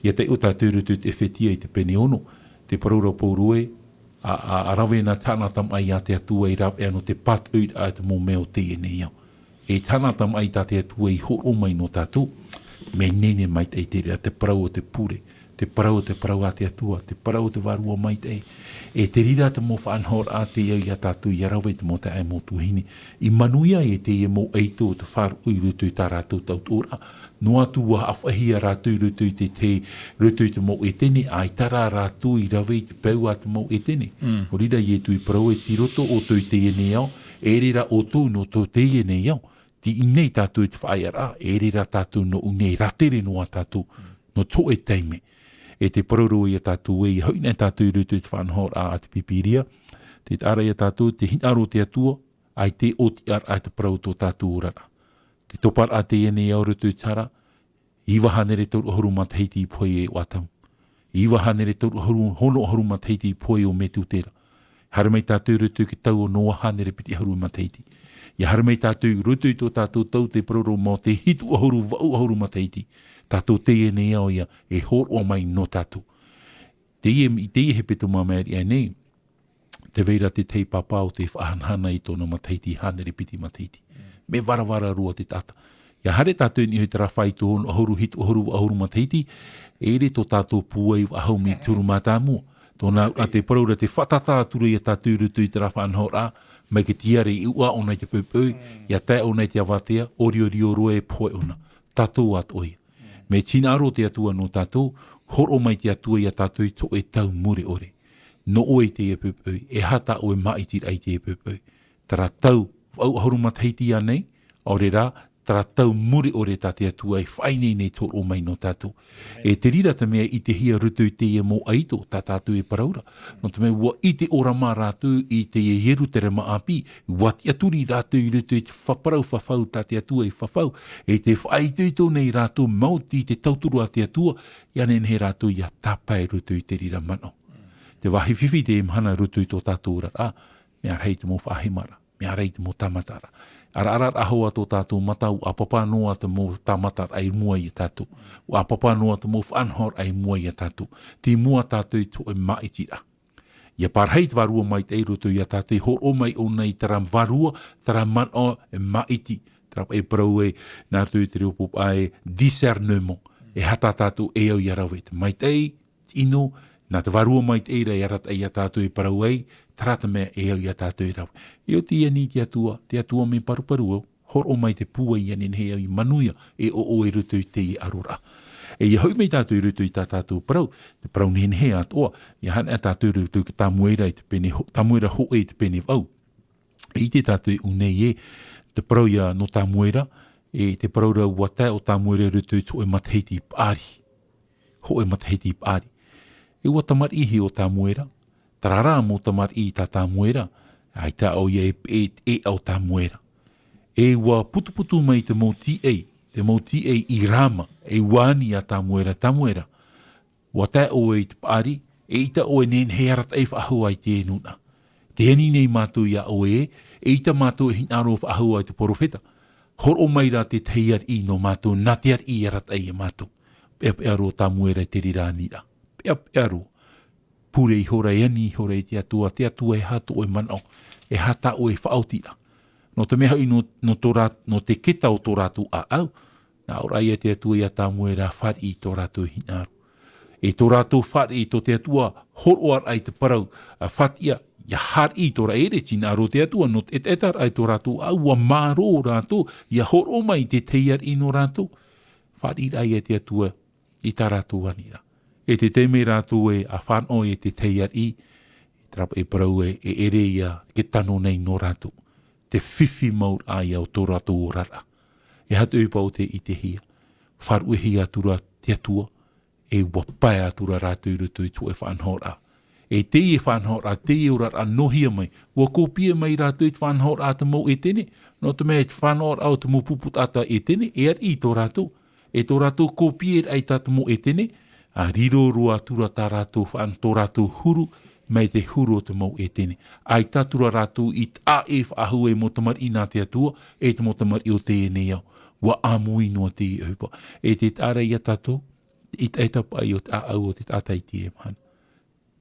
ʻIa taiʻo tātou i roto i te Efetia i te pene ono, tē parau ra Pauro ē, ʻa, ʻa, ʻa rave na tāna tamaʻi iā te Atua i rāveʻa nō te pātoʻiraʻa i te mau mea o teie nei ao. E tāna tamaʻi tā te Atua i hōroʻa mai nō tātou, mea ineine maitaʻi te reira, te parau o te pure, te parau, te parau a te Atua, te parau o te Vārua Maitaʻi. E te reira te mau faʻanahoraʻa tei au iā tātou ʻia rave i te mau taeaʻe, mau tuahine. I manuia e teie mau ʻaito o te faʻaroʻo i roto i tā rātou tautooraʻa. Noa atu ʻua haʻafāʻehia rātou i roto i te, te, roto i te mau ʻētene, ʻaita rā rātou i rave i te peu a te mau ʻētene. Mm. Nō reira Ietu i parau ē, tei roto ʻoutou i teie nei ao, e ʻere rā ʻoutou nō tō teie nei ao. Tei ʻō nei tātou i te faʻaearaʻa, e ʻere rā tātou nō ʻō nei, rātere noa tātou, nō te hōʻē taime. E te parau ra vau iā tātou ē, ʻia hoʻi na tātou i roto i te faʻanahoraʻa a te Pīpīria, tē taʻa ra iā tātou, te hinaʻaro o te Atua, ʻaita e ʻōtiʻaraʻa te parau tō tātou oraraʻa. Te toparaʻa teie nei ao roto i te hara, iva hānere toru ʻahuru matahiti i pohe ai ʻo Atamu. Iva hānere toru ʻahuru, ono ʻahuru matahiti i pohe ʻo Metutela. Haere mai tātou i roto i te tau o Noa hānere piti ʻahuru matahiti. ʻIa haere mai tātou i roto i tō tātou tau tē parau ra mau te hitu ʻahuru, vaʻu ʻahuru matahiti. Tātou teie nei ao ïa e hōroʻa mai nō tātou. Teie, i teie hepetoma maʻiri aʻe nei, tē vai ra te tahi pāpā ʻo tē faʻahanahana i tōna matahiti hānere piti matahiti. Mea varavara roa te taʻata. ʻIa haere tātou i niʻa i terā faito ono ʻahuru, hitu ʻahuru, vaʻu ʻahuru matahiti, e ʻere tō tātou pūai faʻahou mai te huru mātāmua. Tōna auraʻa tē parau ra tē fātata atu ra iā tātou i roto i terā faʻanahoraʻa, mai te tiare i ʻuʻa ʻōna i te poʻipoʻi, ʻia tae ʻōna i te avatea, ʻoriʻori roa e pohe ʻōna. Tātou atoʻa ïa. Mea hinaʻaro te Atua nō tātou, hōroʻa mai te Atua iā tātou i te hōʻē tau mure ʻore. Nō ʻoe i teie poʻipoʻi, e aha tā ʻoe māʻitiraʻa i teie poʻipoʻi. Terā tau vaʻu ʻahuru matahiti ānei, ʻaore rā, terā tau mure ʻore tā te Atua e faʻaineine i te hōroʻa mai nō tātou. E te reira te mea i ʻitehia i roto i teie mau ʻaito tā tātou e parau ra. Nō te mea ʻua ʻite ʻōrama rātou i teie Ierutarema ʻāpī, ʻua tiʻaturi rātou i roto i te fa-, parau fafau tā te Atua i fafau, e tē faʻaitoito nei rātou maoti i te tauturu a te Atua, ʻia nehenehe rātou ʻia tāpae i roto i te reira manaʻo. Te vāhi fifi i teie mahana i roto i tō tātou oraraʻa, mea rahi te mau faʻahemaraʻa, mea rahi te mau tāmataraʻa. ʻAraʻara hoʻi tō tātou mata, ʻua ʻāpapa noa te mau tāmataraʻa i mua iā tātou. ʻUa ʻāpapa noa te mau faʻanahoraʻa i mua iā tātou. Tei mua tātou i te hōʻē māʻitiraʻa. ʻIa parahi te Vārua Maitaʻi i roto iā tātou, e hōroʻa mai ʻōna i terā vārua, terā manaʻo e māʻiti. Terā paʻi parau ē, nā roto i te reo pōpā ē, discernement. E aha tā tātou e au ʻia rave, te maitaʻi, te ʻino, nā te Vārua Maitaʻi rā e arataʻi iā tātou e parau ai, terā te mea e au iā tātou e rave. E oti i ani i te Atua, te Atua mea paruparu au, hōroʻa mai te pūai ʻia nehenehe au i manuia e ʻoʻo i roto i teie aroraʻa. E ʻia hoʻi mai tātou i roto i tā tātou parau, te parau nehenehe atoʻa, ʻia haere tātou i roto i te Tamuera i te pene ho-, Tamuera hōʻē i te pene vaʻu. E ʻite tātou i ʻō nei ē, te parau ïa nō Tamuera, e te parau ra ʻua tae ʻo Tamuera i roto i te hōʻē matahiti paʻari. Hōʻē matahiti paʻari. E ʻua tamariʻi hia ʻo Tamuera, terā rā mau tamariʻi tā Tamuera, ʻaita ʻoia e, e, e ʻo Tamuera. E ʻua putuputu mai te mau tīaʻi, te mau tīaʻi i Rama, e ʻua ani iā Tamuera, Tamuera, ʻua tae ʻoe i te paʻari, eʻita ʻoe e nehenehe e arataʻi faʻahou i te nūnaʻa. Tē ani nei mātou iā ʻoe ē, eʻita mātou e hinaʻaro faʻahou i te perofeta. Hōroʻa mai rā te tahi ariʻi nō mātou, nā te ariʻi e arataʻi iā mātou. Peʻapeʻa roa Tamuera i te reira aniraʻa. Peʻapeʻa roa. Pure ihora, e ani ihora i te Atua, te Atua e aha tō ʻoe manaʻo. E aha tā ʻoe faʻaotiraʻa? Nō te mea hoʻi, nō, nō tō rā-, nō te keta o tō rātou ʻāʻau, nā ʻō ra ia te Atua ʻia tāmau ra fāriʻi i tō rātou hinaʻaro. E tō rātou fāriʻi tō te Atua, hōroʻaraʻa i te parau, ā, fātiʻa, ʻia haere i tō rā-, ʻeʻere te hinaʻaro o te Atua, nō te ʻetaʻetaraʻa i tō rātou ʻāʻau, ʻua mārō rātou, ʻia hōroʻa mai i te tahi ariʻi nō rātou. Fāriʻiraʻa ia te Atua i tā rātou aniraʻa. E te taime rātou e ʻa fānaʻo i te tahi ariʻi, e te rāpaʻi parau ē, e ʻere ia e tano nei nō rātou. Te fifi mau ra ia o tō rātou oraraʻa. E aha te ʻohipa o tē ʻitehia? Faʻaruʻehia atura te Atua, e ʻua pae atura rātou i roto i te hōʻē faʻanahoraʻa. E teie faʻanahoraʻa, teie oraraʻa, nō hea mai? ʻUa kōpie mai rātou i te faʻanahoraʻa a te mau ʻētene, nō te mea i te faʻanahoraʻa o te mau pupu taʻata ʻētene, e ariʻi tō rātou. E tō rātou kōpieraʻa i tā te mau ʻētene, ā, riro roa atura tā rātou faʻan-, tō rātou huru, mai te huru o te mau ʻētene. ʻAita atura rātou i taʻa ʻē faʻahou ei mau tamariʻi nā te Atua, e te mau tamariʻi o teie nei ao. ʻUa ʻāmui noa teie ʻohipa. E te taʻa ra ia tātou, te ʻetaʻeta paʻi o te ʻāʻau o te taʻata i teie mahana.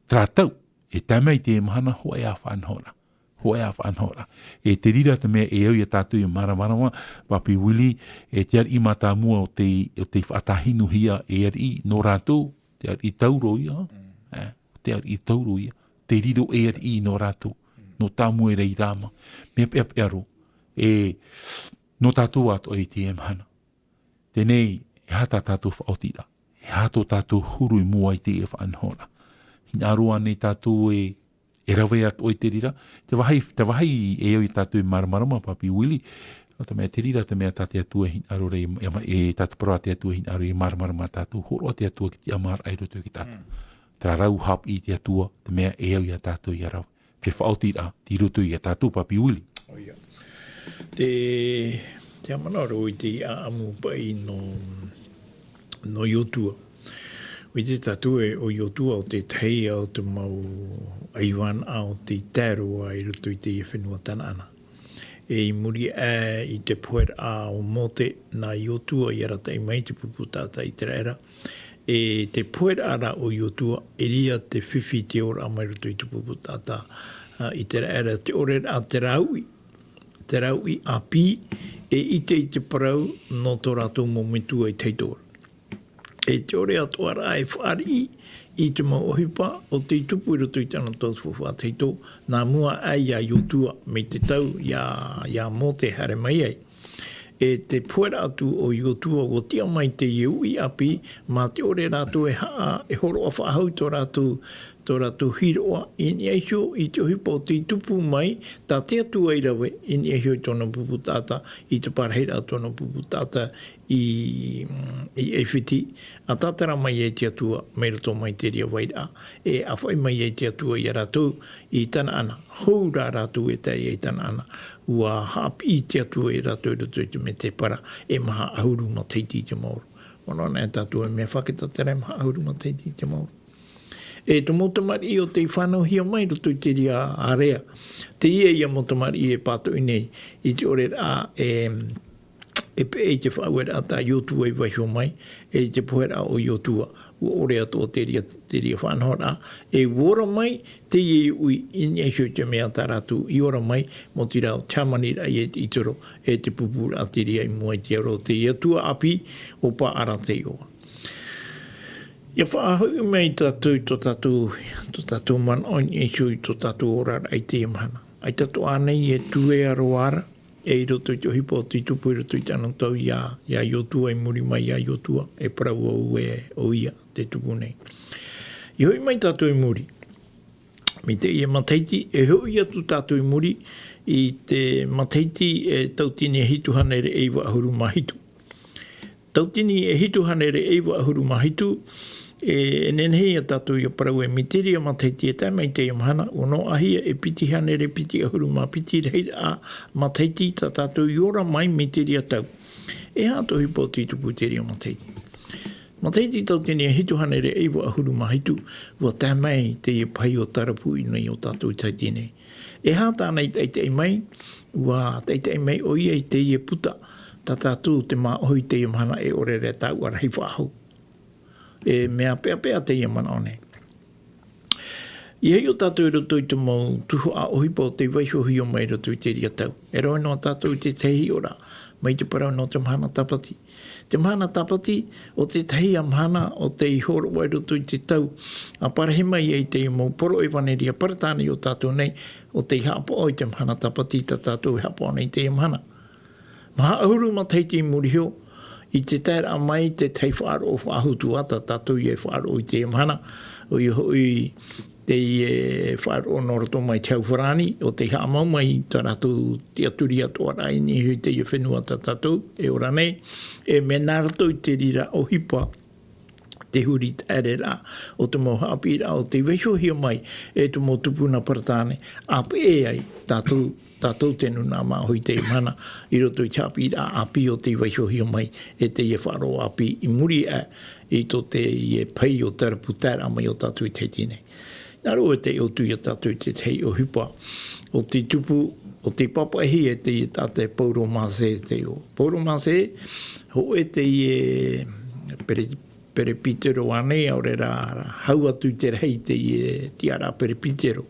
Terā tau, e tae mai teie mahana, hōʻē ā faʻanahoraʻa. Hōʻē ā faʻanahoraʻa. E te reira te mea e au ia tātou ʻia māramarama, Papi Willie, e te ariʻi mātāmua o te, o te faʻatahinuhia e ariʻi nō rātou, te ariʻi Tauro ia, e, te ariʻi Tauro ia, te riro e ariʻi nō rātou, nō tāmau ra i Rama. Mea peʻapeʻa roa, e, nō tātou atoʻa i teie mahana. Teie nei, e aha tā tātou faʻaotiraʻa? E aha tō tātou huru i mua i teie faʻanahoraʻa? Hinaʻaro ānei tātou e, e rave atoʻa i te reira? Te vāhi, te vāhi e au ia tātou e māramarama, Papi Willie, nō te mea te reira te mea tā te Atua e hinaʻaro ra, e, e, e tā te parau a te Atua e hinaʻaro e māramarama tātou, hōroʻa te Atua i te tiʻamāraʻa i roto ia tātou. Mm. Terā rā ʻua haʻapiʻi te Atua, te mea e au ia tātou ʻia rave. Te faʻaotiraʻa, tei roto ia tātou, Papi Willie. ʻOia. Te, te haʻamanaʻo ra i te ʻāʻamu paʻi nō, nō Iosua. ʻUa ʻite tātou ē, ʻo Iosua ʻo te tahi o te mau ʻaivānaʻa o tei tae roa i roto i teie fenua Tanaana. E i muri aʻe i te poheraʻa o Mose, nā Iosua i arataʻi mai i te pupu taʻata ʻĪteraʻera. E te poheraʻa ra o Iosua, e riro te fifi te ora mai roto i te pupu taʻata, ā, ʻĪteraʻera, te ʻore ra te rāuʻi, te rāuʻi ʻāpī, e ʻite i te parau nō tō rātou mau metua i te hiʻoraʻa. E te ʻore atoʻa ra e fāriʻi i te mau ʻohipa o tei tupu i roto i te anotau faufaʻa tahito, nā mua aʻe ia Iosua, mai te tau ia, ia Mose haere mai ai. E te poheraʻa atu o Iosua, ʻua tiʻa mai teie uʻi ʻāpī, mā te ʻore rātou e haʻa, e hōroʻa faʻahou tō rātou, tō rātou hiroʻa, i niʻa iho i te ʻohipa o tei tupu mai, tā te Atua i rave, i niʻa iho i tōna pupu taʻata, i te parahiraʻa o tōna pupu taʻata i, i ʻAifiti, ʻa tātara mai ai te Atua, mai roto mai te reira vairaʻa, e ʻāfaʻi mai ai te Atua ia rātou, i Tanaana, hou rā rātou e tae ai i Tanaana, ʻua haʻapiʻi te Atua ia rātou i roto i te mētēpara, e maha ʻahuru matahiti i te maoro. Manaʻo anaʻe tātou e mea fakatata ra e maha ʻahuru matahiti i te maoro. E te mau tamariʻi o tei fānauhia mai i roto i te reira ārea. Teie ia mau tamariʻi e pātoʻi nei, i te ʻore ra e, e peʻe i te faʻaueraʻa tā Iosua i vaiiho mai, e i te poheraʻa o Iosua, ʻua ʻore atoʻa te reira, te reira faʻanahoraʻa, e ʻua ora mai teie uʻi i niʻa iho i te mea tā rātou i ora mai, mai te reira ʻo te hāmaniraʻa i te ʻĪtero, e te pupuraʻa te reira i mua i te aro o te Atua ʻāpī, ʻo Paʻara te iʻoa. ʻIa faʻahoʻi mai tātou i tō tātou, tō tātou manaʻo i niʻa iho i tō tātou oraraʻa i teie mahana. ʻAita atoʻa ānei e tuea roa ra, e i roto i te ʻohipa o tei tupu i roto i te anotau ia, ia Iosua, i muri mai ia Iosua, e parau au ē ʻoia tē tupu nei. ʻIa hoʻi mai tātou i muri. Mai teie matahiti, e hoʻi atu tātou i muri i te matahiti e tauatini e hitu hānere e iva ʻahuru mā hitu. Tauatini e hitu hānere e iva ʻahuru mā hitu, e, e nehenehe ia tātou ʻia parau ē, mai te reira matahiti e tae mai teie mahana, ʻua noaʻahia e piti hānere piti ʻahuru mā piti rahiraʻa matahiti tā tātou i ora mai mai te reira tau. E aha te ʻohipa o tei tupu i te reira matahiti? Matahiti tauatini e hitu hānere e iva ʻahuru mā hitu, ʻua tae mai teie pahi ʻo tarapu i niʻa i ō tātou i Tahiti nei. E aha tāna i taʻitaʻi mai? ʻUa taʻitaʻi mai ʻoia i teie puta, tā tātou te māʻohi i teie mahana e ʻore ra e taua rahi faʻahou. E mea peʻapeʻa teie manaʻo nei. ʻIa hiʻo tātou i roto i te mau tuhaʻa ʻohipa o tei vaihohio mai i roto i te reira tau. E rave noa tātou i te tahi hiʻoraʻa, mai te parau nō te mahana tāpati. Te mahana tāpati, ʻo te tahi ā mahana o tei hōroʻa i roto i te tau, ʻa parahi mai ai te mau poro ʻevaneria Peretāne i ō tātou nei, ʻo tei haʻapaʻo i te mahana tāpati tā tātou e haʻapaʻo nei i teie mahana. Maha ʻahuru matahiti i muri iho, i te taeraʻa mai te tahi faʻaroʻo faʻahou atu ā tā tātou ʻia faʻaroʻo i teie mahana, ʻoia hoʻi teie faʻaroʻo nō roto mai te hau farāni, ʻo tei haʻamau mai tā rātou tiʻaturi atoʻa rā i niʻa i teie fenua tā tātou e ora nei, e mea nā roto i te reira ʻohipa, te huri taʻereraʻa o te mau haʻapiʻiraʻa o tei vaihohio mai e te mau tupuna Peretāne, ʻa peʻe ai tātou, tātou te nūnaʻa māʻohi i teie mahana, i roto i te haʻapiʻiraʻa ʻāpī o tei vaihohio mai e teie faʻaroʻo ʻāpī i muri aʻe i tō teie pahi o te rapu taeraʻa mai ō tātou i Tahiti nei. Nā roto i te ʻō atu ia tātou i te tahi ʻohipa, ʻo tei tupu, ʻo tei pāpaʻihia e teie taʻata e Pauro Mase te iʻoa. Pauro Mase, hōʻē teie pere-, perepitero ānei, ʻaore rā hau atu i te rahi teie tiʻaraʻa perepitero.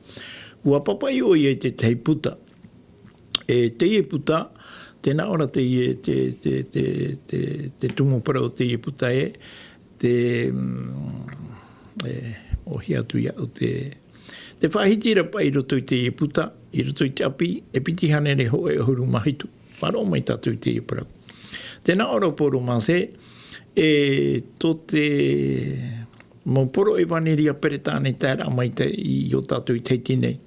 ʻUa pāpaʻi ʻoia i te tahi puta. E teie puta, tē nā ʻō ra teie, te, te, te, te, te tumu parau o teie puta ē, te, mm, e, ʻohie atu ia ʻo te, te faʻahiti ra paʻi i roto i teie puta, i roto i te ʻapi, e piti hānere hōʻē ʻahuru mā hitu. Faʻaroʻo mai tātou i teie parau. Tē nā ʻō ra Pauro Mase, e tō te mau poro ʻevaneria Peretāne taeraʻa mai te, i ō tātou i Tahiti nei.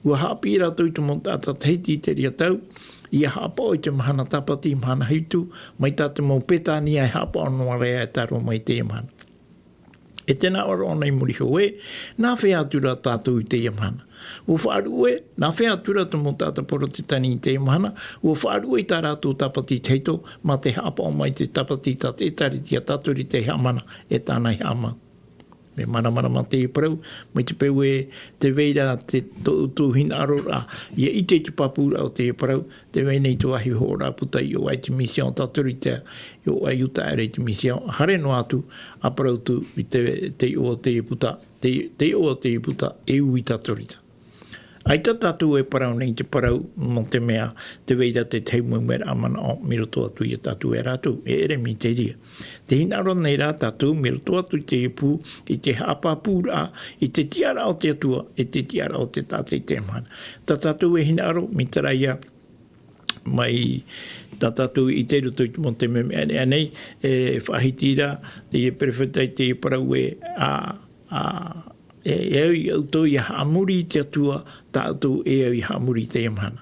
ʻUa haʻapiʻi rātou i te mau taʻata Tahiti i te reira tau, ʻia haʻapaʻo i te mahana tāpati, mahana hitu, mai tā te mau Peretania e haʻapaʻo noa ra e tae roa mai i teie mahana. E tē nā ʻō ra ʻōna i muri iho ē, nā hea atu ra tātou i teie mahana? ʻUa faʻaruʻe, nā hea atu ra te mau taʻata Porotetani i teie mahana, ʻua faʻaruʻe i tā rātou tāpati tahito, mā te haʻapaʻo mai te tāpati tā te ʻĒtārētia Tatarite e haʻamana, e tāna e haʻamau. Mea māramarama teie parau, mai te peu ē tē vai ra te, tō ʻoutou hinaʻaroraʻa, ʻia ʻite i te pāpūraʻa o teie parau, tē vai nei te vāhi hoʻoraʻa puta i ʻō aʻe i te Mission Tatarite, i ʻō aʻe i Iutaʻa i te Mission, haere noa atu, ʻa parau atu i te, te iʻoa o teie puta, te, te iʻoa o teie puta, e ui Tatarite. ʻAita tātou e parau nei te parau, nō te mea, tē vai ra te tahi uemueraʻa manaʻo, mai roto atu ia tātou e rātou, e ʻere mai te reira. Tē hinaʻaro nei rā tātou, mai roto atu i teie pū, i te haʻapāpūraʻa, i te tiʻaraʻa o te Atua, i te tiʻaraʻa o te taʻata i teie mahana. Tā tātou e hinaʻaro, mai terā ia, mai tā tātou i ʻite i roto i te mau taime aneanei, e faʻahiti ra, teie perofeta i teie parau ē, ʻa, ʻa, e, e au ia ʻoutou ʻia haʻamori i te Atua, tā ʻoutou e au ʻia haʻamori i teie mahana.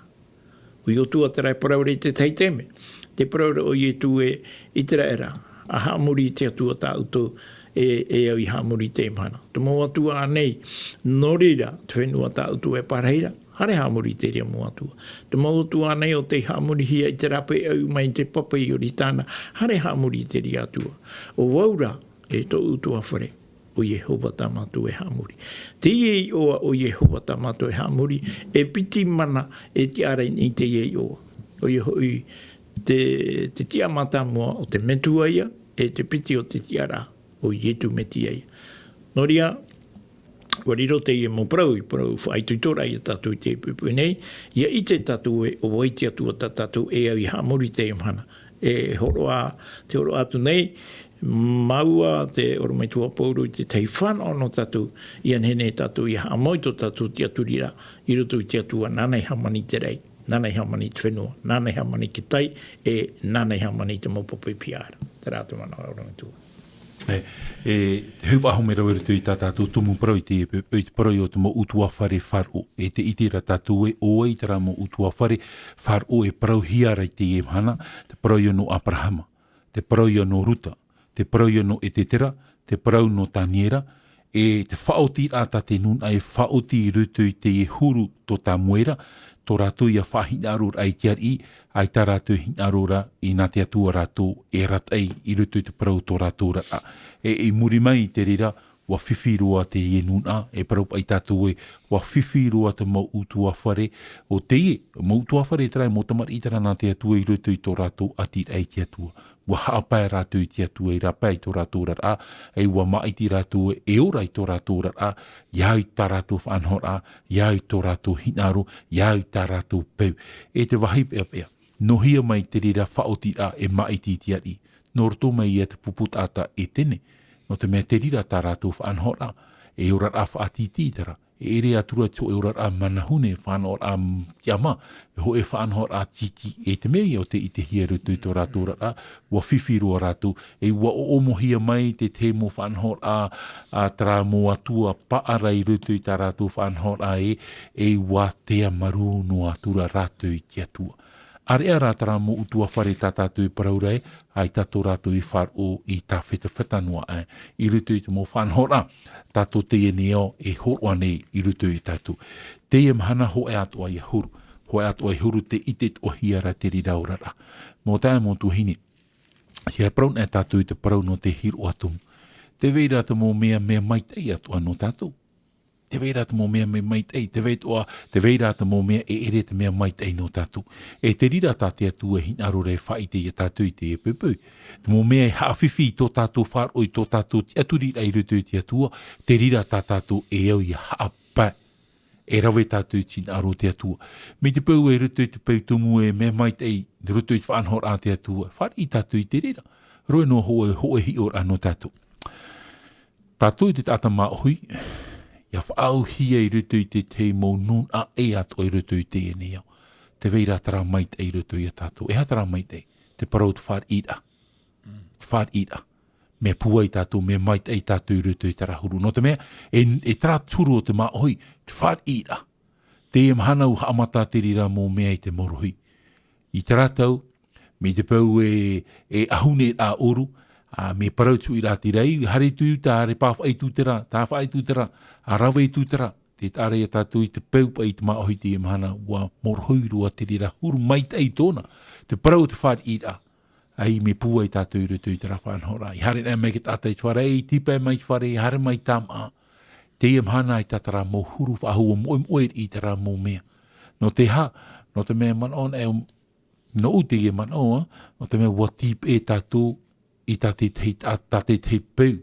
ʻOia ʻo Ietu terā e parau ra i te tahi taime. Tē parau ra ʻo Ietu ē, ʻĪteraʻera, ʻa haʻamori i te Atua tā ʻoutou e, e au ʻia haʻamori i teie mahana. Te mau atua ānei, nō reira, te fenua tā ʻoutou e pārahi ra, haere haʻamori i te reira mau atua. Te mau atua ānei ʻo tei haʻamorihia i te rāpae ʻau mai i te papa i Ioritana, haere haʻamori i te reira atua. ʻO vau rā, e tō ʻoutou ʻutuāfare, ʻo Iehova tā mātou e haʻamori. Teie iʻoa ʻo Iehova tā mātou e haʻamori, e piti mana e tiʻa ra i teie iʻoa. ʻOia hoʻi te, te tiʻa mātāmua ʻo te Metua ïa, e te piti o te tiʻaraʻa ʻo Ietu Metia ïa. Nō reira, ʻua riro teie mau parau, i parau faʻaitoitoraʻa ia tātou i teie poʻipoʻi nei, ʻia ʻite tātou ē, ʻo vai te Atua tā tātou e au ʻia haʻamori i teie mahana. E hōroʻa, tē hōroʻa atu nei, māua te orometua Pauro i te tahi fānaʻo nō tātou, ʻia nehenehe tātou ʻia haʻamau i tō tātou tiʻaturiraʻa, i roto i te Atua, nāna i hāmani i te raʻi, nāna i hāmani i te fenua, nāna i hāmani i te tai, e nāna i hāmani i te mau papa i pihaʻa ra. Terā te manaʻo orometua. E, e, he faʻahou mai rave i roto i tā tātou tumu parau i te, i te parau ïa o te mau ʻutuāfare faʻaroʻo. E tē ʻite ra tātou ē, ʻo vai terā mau ʻutuāfare faʻaroʻo e parauhia ra i teie mahana, te parau ïa nō Aperahama, te parau ïa nō Ruta, te parau ïa nō Esetera, te parau nō Taniera, e te faʻaotiraʻa tā te nūnaʻa e faʻaoti i roto i teie huru tō Samuera, tō rātou ïa faʻahinaʻaroraʻa i te ariʻi, ʻaita rātou e hinaʻaro ra i nā te Atua rātou e arataʻi i roto i te parau tō rātou ra. E, i muri mai i te reira, ʻua fifi roa teie nūnaʻa, e parau paʻi tātou ē, ʻua fifi roa te mau ʻutuāfare, ʻo teie, mau ʻutuāfare terā, mau tamariʻi terā nā te Atua i roto i tō rātou ʻatiraʻa i te Atua. ua haʻapae rātou i te Atua, i rāpae i tō rātou oraraʻa, e ua māʻiti rātou e ora i tō rātou oraraʻa, ia au i tā rātou faʻanahoraʻa, ia au i tō rātou hinaʻaro, ia au i tā rātou peu. E te vāhi peʻapeʻa, nō hea mai te reira faʻaotiraʻa e māʻiti i te ariʻi? Nō roto mai ia te pupu taʻata Etene. Nō te mea te reira tā rātou faʻanahoraʻa, e oraraʻa faʻatītī terā. E ʻere atu ra te hōʻē oraraʻa manahune, faʻanahoraʻa tiʻamā, e hōʻē faʻanahoraʻa tītī, e te mea ia o te ʻitehia i roto i tō rātou oraraʻa, ua fifi roa rātou, e ua ʻoʻomohia mai te tahi mau faʻanahoraʻa, a terā mau atua paʻari i roto i tā rātou faʻanahoraʻa ē, e ua tea marū noa atu ra rātou i te Atua. ʻĀreʻa rā terā mau ʻutuāfare tā tātou e parau ra ē, ʻaita tō rātou i faʻaroʻo i tāfetafeta noa aʻe, i roto i te mau faʻanahoraʻa, tā tō teie nei ao e hōroʻa nei i roto ia tātou. Teie mahana hōʻē atoʻa ia huru, hōʻē atoʻa ia huru tē ʻite atoʻahia ra te reira oraraʻa. Mau taeaʻe, mau tuahine, ʻia parau anaʻe tātou i te parau nō te hiroʻa tumu. Tē vai ra te mau mea, mea maitaʻi atoʻa nō tātou. Tē vai ra te mau mea, mea maitaʻi, tē vai atoʻa, tē vai ra te mau mea, e ʻere te mea maitaʻi nō tātou. E te reira tā te Atua e hinaʻaro ra e faʻaʻite ia tātou i teie poʻipoʻi. Te mau mea e haʻafifi i tō tātou faʻaroʻo, i tō tātou tiʻaturiraʻa i roto i te Atua, te reira tā tātou e au ʻia haʻapae. E rave tātou i te hinaʻaro o te Atua. Mai te peu e roto i te peu tumu e mea maitaʻi, i roto i te faʻanahoraʻa a te Atua, fāriʻi tātou i te reira. Roa noa hōʻē, hōʻē hiʻoraʻa nō tātou. Tātou te taʻata māʻohi, ʻia faʻaauhia i roto i te tahi mau nūnaʻa ʻē atoʻa i roto i teie nei ao. Tē vai ra terā maitaʻi i roto ia tātou. E aha terā maitaʻi? Te parau o te fāriʻiraʻa. Te fāriʻiraʻa. Mea pūai tātou, mea maitaʻi tātou i roto i terā huru. Nō te mea, e, e terā te huru o te māʻohi, te fāriʻiraʻa. Teie mahana ʻua haʻamata te reira mau mea i te morohi. I terā tau, mai te peu e, e ʻahune rā ʻōru, ā, mea parau atu ra te reira, haere atu i uta, haere pāfaʻi atu terā, tāfaʻi atu terā, ā, rave atu terā, tē taʻa ra ia tātou i te peu paʻi i te māʻohi teie mahana, ʻua morohi roa te reira huru maitaʻi tōna, te parau o te fāriʻiraʻa, ʻaita mea pūai tātou i roto i terā faʻanahoraʻa. ʻIa haere anaʻe mai te taʻata i te fare, ʻia tīpae mai i te fare, ʻia haere mai i te tāmaʻa. Teie mahana ʻaita terā mau huru faʻahou ʻua moʻemoʻe i terā mau mea. Nō te aha? Nō te mea manaʻo anaʻe, nōʻu teie manaʻo, ā, nō te mea ʻua tīpae tātou i tā te tahi, tā, tā te tahi peu.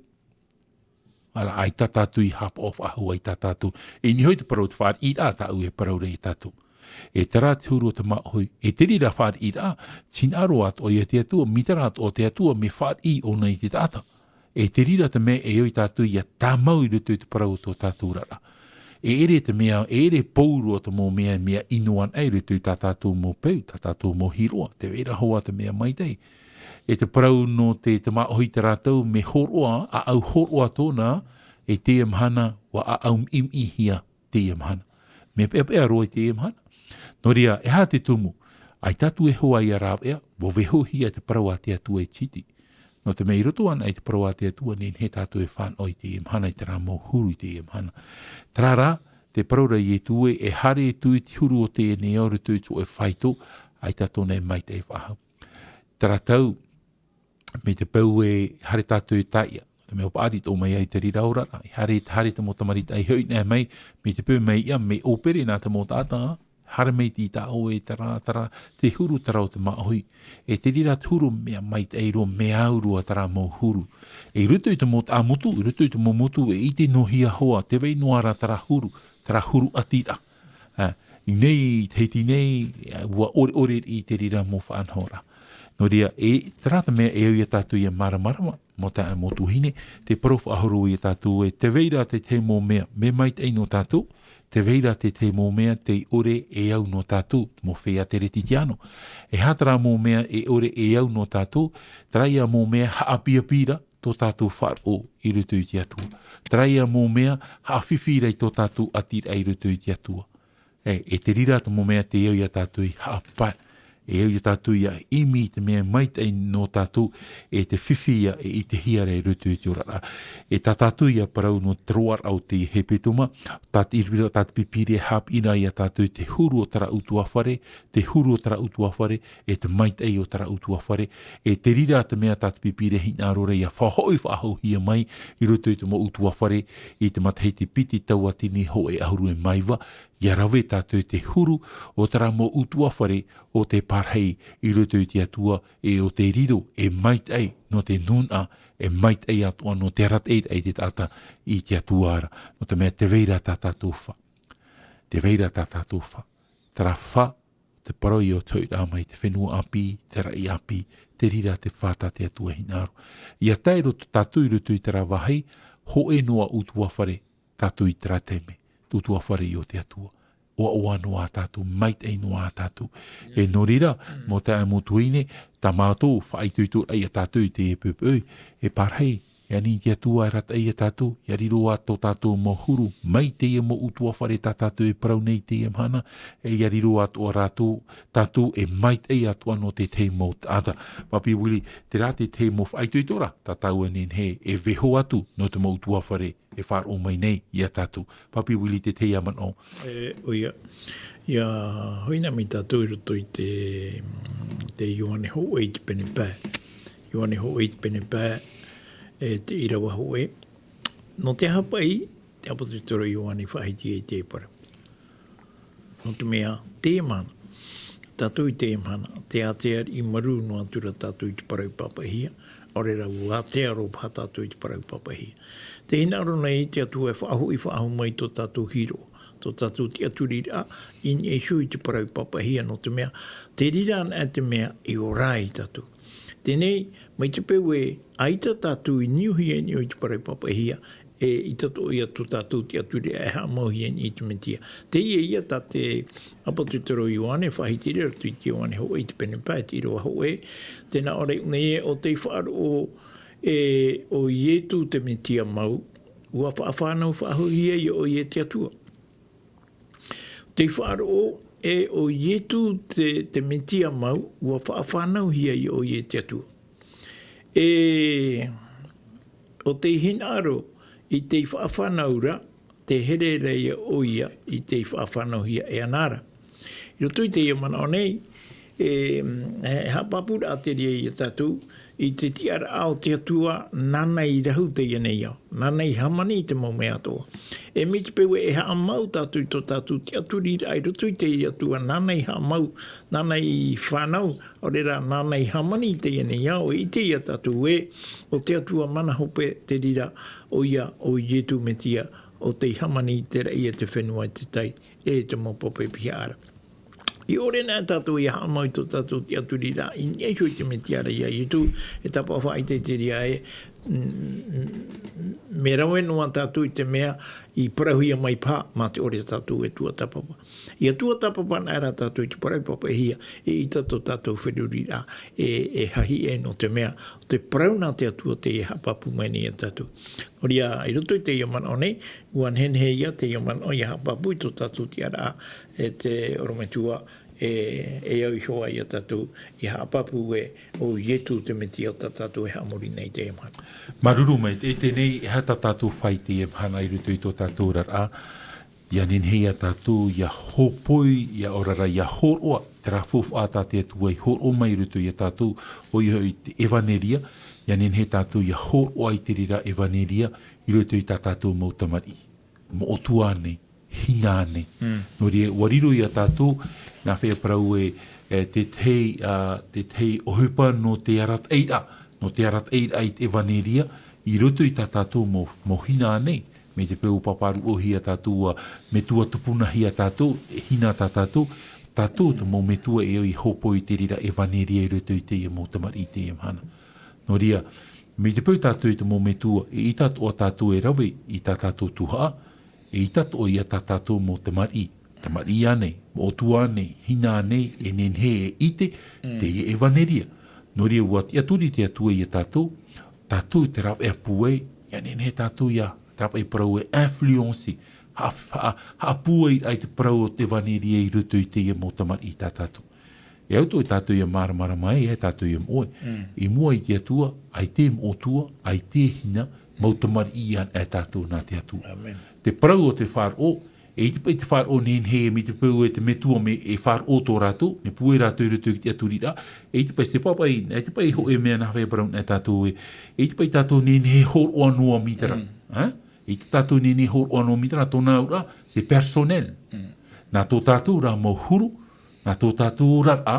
Ā, ʻaita tātou i haʻapaʻo faʻahou, ʻaita tātou. E niʻa hoʻi te parau o te fāriʻiraʻa tāʻu e parau ra ia tātou. E terā te huru o te māʻohi, e te reira fāriʻiraʻa, tē hinaʻaro atoʻa ia te Atua, mai terā atoʻa te Atua, mea fāriʻi ʻōna i te taʻata. E te reira te mea e ʻoi tātou ʻia tāmau i roto i te parau o tō tātou oraraʻa. E ʻere te mea, e ʻere pauroa te mau mea, mea ʻino anaʻe i roto i tā tātou mau peu, tā tātou mau hiroʻa, tē vai ra hoʻi te mea maitaʻi. E te parau nō te, te māʻohi terā tau, mea hōroʻa, ʻāʻau hōroʻa tōna, e teie mahana, ʻua ʻāʻau miʻimiʻihia teie mahana. Mea peʻapeʻa roa i teie mahana. Nō reira, e aha te tumu? ʻAita tātou e hoa ʻia rāveʻa, ʻua vaihohia te parau a te Atua e tītī. Nō te mea i roto anaʻe i te parau a te Atua, nehenehe tātou e fānaʻo i teie mahana i terā mau huru i teie mahana. Terā rā, tē parau ra Ietu ē, e haere atu i te huru o teie nei ao i roto i te hōʻē faito, ʻaita tōna e maitaʻi faʻahou. Terā tau, mai te peu e haere tātou i Taia. Te mea ʻua paʻari atoʻa mai ai te reira oraraʻa. ʻIa haere, haere te mau tamariʻi Taia, hoʻi anaʻe mai, mai te peu mai ia, mea ʻōpere nā te mau taʻata, haere mai te tāʻoe, terā, terā, te huru terā o te māʻohi. E te reira te huru mea maitaʻi roa, mea au roa terā mau huru. E i roto i te mau taʻamotu, i roto i te mau motu, e ʻite noa hia hoʻi, tē vai noa ra terā huru, terā huru ʻati ra. Ā, i nei, i Tahiti nei, ā, ʻua ʻoreʻore i te reira mau faʻanahoraʻa. Nō reira, e, terā te mea e au ia tātou ʻia māramarama, mau taeaʻe, mau tuahine, tē parau faʻahou ia tātou ē, tē vai ra te tahi mau mea, mea maitaʻi nō tātou, tē vai ra te tahi mau mea, tē ʻore e au nō tātou, mau feiā teretitiano. E aha terā mau mea e ʻore e au nō tātou, terā ia mau mea haʻapiʻiraʻa, tō tātou faʻaroʻo i roto i te Atua. Terā ia mau mea, haʻafifi ra i tō tātou ʻatiraʻa i roto i te Atua. E, e te reira te mau mea tē au ia tātou ʻia haʻapae. E au ia tātou ʻia ʻimi i te mea maitaʻi nō tātou, e te fifi ia e ʻitehia ra i roto i te oraraʻa. E tā tātou ʻia parau nō te roaraʻa o te hepetoma, tā te irivira, tā te pīpīria e haʻapiʻi ra ia tātou i te huru o terā ʻutuāfare, te huru o terā ʻutuāfare, e te maitaʻi o terā ʻutuāfare, e te reira te mea tā te pīpīria e hinaʻaro ra ʻia faʻahoʻi faʻahouhia mai i roto i te mau ʻutuāfare, i te matahiti piti tauatini hōʻē ʻahuru e mā iva, ʻia rave tātou i te huru o terā mau ʻutuāfare o te pā rahi i roto i te Atua, e ʻo te riro e maitaʻi nō te nūnaʻa, e maitaʻi atoʻa nō te arataʻi i te taʻata i te Atua ra. Nō te mea tē vai ra tā tātou fā. Tē vai ra tā tātou fā. Terā fā, te parau ʻia ʻoto ra mai te fenua ʻāpī, te raʻi ʻāpī, te reira te fā tā te Atua hinaʻaro. ʻIa tae roto tātou i roto i terā vāhi, hōʻē noa ʻutuāfare tātou i terā taime, te ʻutuāfare ʻo te Atua. ʻOaʻoa noa tātou, maitaʻi noa tātou. E nō reira, mau taeaʻe, mau tuahine, tā mātou faʻaitoitoraʻa ia tātou i teie poʻipoʻi, e pārahi, e ani te Atua e arataʻi ia tātou, ʻia riro ā tō tātou mau huru, mai teie mau ʻutuāfare tā tātou e parau nei teie mahana, e ʻia riro atoʻa rātou, tātou e maitaʻi atoʻa nō te tahi mau taʻata. Papi Willie, terā te tahi mau faʻaitoitoraʻa, tā tāua e nehenehe e vaiiho atu nō te mau ʻutuāfare e faʻaroʻo mai nei ia tātou. Papi Willie, te tahi ā manaʻo. E, ʻoia. ʻIa hoʻi na mai tātou i roto i te, te Ioane hōʻē i te pene pae. Ioane hōʻē i te pene pae, e te ʻīrava hōʻē. Nō te aha paʻi, te ʻāpōsetolo Ioane faʻahiti ai te parau. Nō te mea, teie mahana, tātou i teie mahana, tē ātea riʻi marū noa atu ra tātou i te parau pāpaʻihia, ʻaore rā ʻua ātea roa paha tātou i te parau pāpaʻihia. Tē hinaʻaro nei te Atua e faʻahoʻi faʻahou mai tō tātou hiroʻa, tō tātou tiʻaturiraʻa, i niʻa iho i te parau pāpaʻihia nō te mea, te reira anaʻe te mea e ora ai tātou. Teie nei, mai te peu ē, ʻaita tātou i niuhia i niʻa i te parau pāpaʻihia, e ʻaita atoʻa ia tō tātou tiʻaturiraʻa e haʻamauhia i niʻa i te Mesia. Teie ïa tā te ʻāpōsetolo Ioane, faʻahiti ra i roto i te Ioane hōʻē i te pene pae, te ʻīrava hōʻē, tē nā ʻō ra nei ē, ʻo tei faʻaroʻo ē ʻo Ietu te Mesia mau, ʻua faʻafānau faʻahouhia ia ʻoia e te Atua. Tei faʻaroʻo ē ʻo Ietu te, te Mesia mau, ʻua faʻafānauhia ia ʻoia e te Atua. E, ʻo tei hinaʻaro i tei faʻafānau ra, tē here ra ia ʻoia i tei faʻafānauhia e ana ra. I roto i teie manaʻo nei, e, e haʻapāpūraʻa te reira ia tātou, i te tiʻaraʻa o te Atua, nāna i rahu teie nei ao, nāna i hāmani i te mau mea atoʻa. E mai te peu ē e haʻamau tātou i tō tātou tiʻaturiraʻa i roto i te Atua, nāna i haʻamau, nāna i fānau, ʻaore rā, nāna i hāmani i teie nei ao, e ʻite ïa tātou ē, ʻo te Atua mana hope te reira, ʻoia, ʻo Ietu Mesia, ʻo tei hāmani i te raʻi e te fenua, e te tai, e te mau papa e pihaʻa ra. I ʻore anaʻe tātou ʻia haʻamau i tō tātou tiʻaturiraʻa, i niʻa iho i te Mesia ra ia Ietu, e tāpaʻo faʻaʻite te reira ē, mm, mea rave noa tātou i te mea i parauhia mai paha, mā te ʻore tātou e tuatāpapa. ʻIa tuatāpapa anaʻe rā tātou i te parau pāpaʻihia, e ʻaita tō tātou feruriraʻa e, e hahiʻe nō te mea, ʻo te parau nā te Atua tei haʻapāpū mai nei ia tātou. Nō reira, i roto i teie manaʻo nei, ʻua nehenehe ïa teie manaʻo ʻia haʻapāpū i tō tātou tiʻaraʻa, e te ʻorometua, e, e au iho ā ia tātou ʻia haʻapāpū ē ʻo Ietu te Mesia tā tātou e haʻamori nei i teie mahana. Māuruuru maitaʻi, teie nei, e aha tā tātou fā i teie mahana i roto i tō tātou oraraʻa, ʻia nehenehe ïa tātou ʻia hōpoi, ʻia ʻore ra, ʻia hōroʻa, terā faufaʻa tā te Atua i hōroʻa mai i roto ia tātou, ʻoia hoʻi te ʻevaneria, ʻia nehenehe tātou ʻia hōroʻa i te reira ʻevaneria, i roto i tā tātou mau tamariʻi. Moʻotua ānei, hina ānei. Mm. Nō reira, ʻua riro ia tātou, nā hea e parau ē, e, te tahi, ā, te tahi ʻohipa nō te arataʻiraʻa, nō te arataʻiraʻa i te ʻevaneria, i roto i tā tātou mau, mau hina ānei, mai te peu ʻua pāpāruʻohia tātou, ā, metua tupunahia tātou, e hina tā tātou, tātou te mau metua e au i hōpoi i te reira ʻevaneria i roto i teie mau tamariʻi i teie mahana. Nō reira, mai te peu tātou e te mau metua, eʻita atoʻa tātou e rave i tā tātou tuhaʻa, eʻita atoʻa ïa tā tātou mau tamariʻi, tamariʻi ānei, moʻotua ānei, hina ānei, e nehenehe e ʻite, mm, teie ʻevaneria. Nō reira, ʻua tiʻaturi te Atua ia tātou, tātou te rāveʻa pūai, ʻia nehenehe tātou ʻia, te rāveʻa e parau ē influencer, haʻa-, haʻa-, haʻapūairaʻa i te parau o te ʻevaneria i roto i teie mau tamariʻi tā tātou. E au atoʻa tātou ʻia māramarama ai, e tātou ʻia moʻe. Mm. I mua i te Atua, ʻaita e moʻotua, ʻaita e hina, mau tamariʻi anaʻe tātou nā te Atua. Amen. Te parau o te faʻaroʻo, eʻita paʻi te faʻaroʻo nehenehe, mai te peu e te metua mea e faʻaroʻo tō rātou, mea pūai rātou i roto i te tiʻaturiraʻa, eʻita paʻi, c'est pas pareil, eʻita paʻi hōʻē mea nā hea e parau anaʻe tātou ē, eʻita paʻi tātou nehenehe e hōroʻa noa mai terā. Mm. Ā? Eʻita tātou nehenehe e hōroʻa noa mai terā, tōna auraʻa, c'est personnel. Mm. Nā tō tātou rā mau huru, nā tō tātou oraraʻa,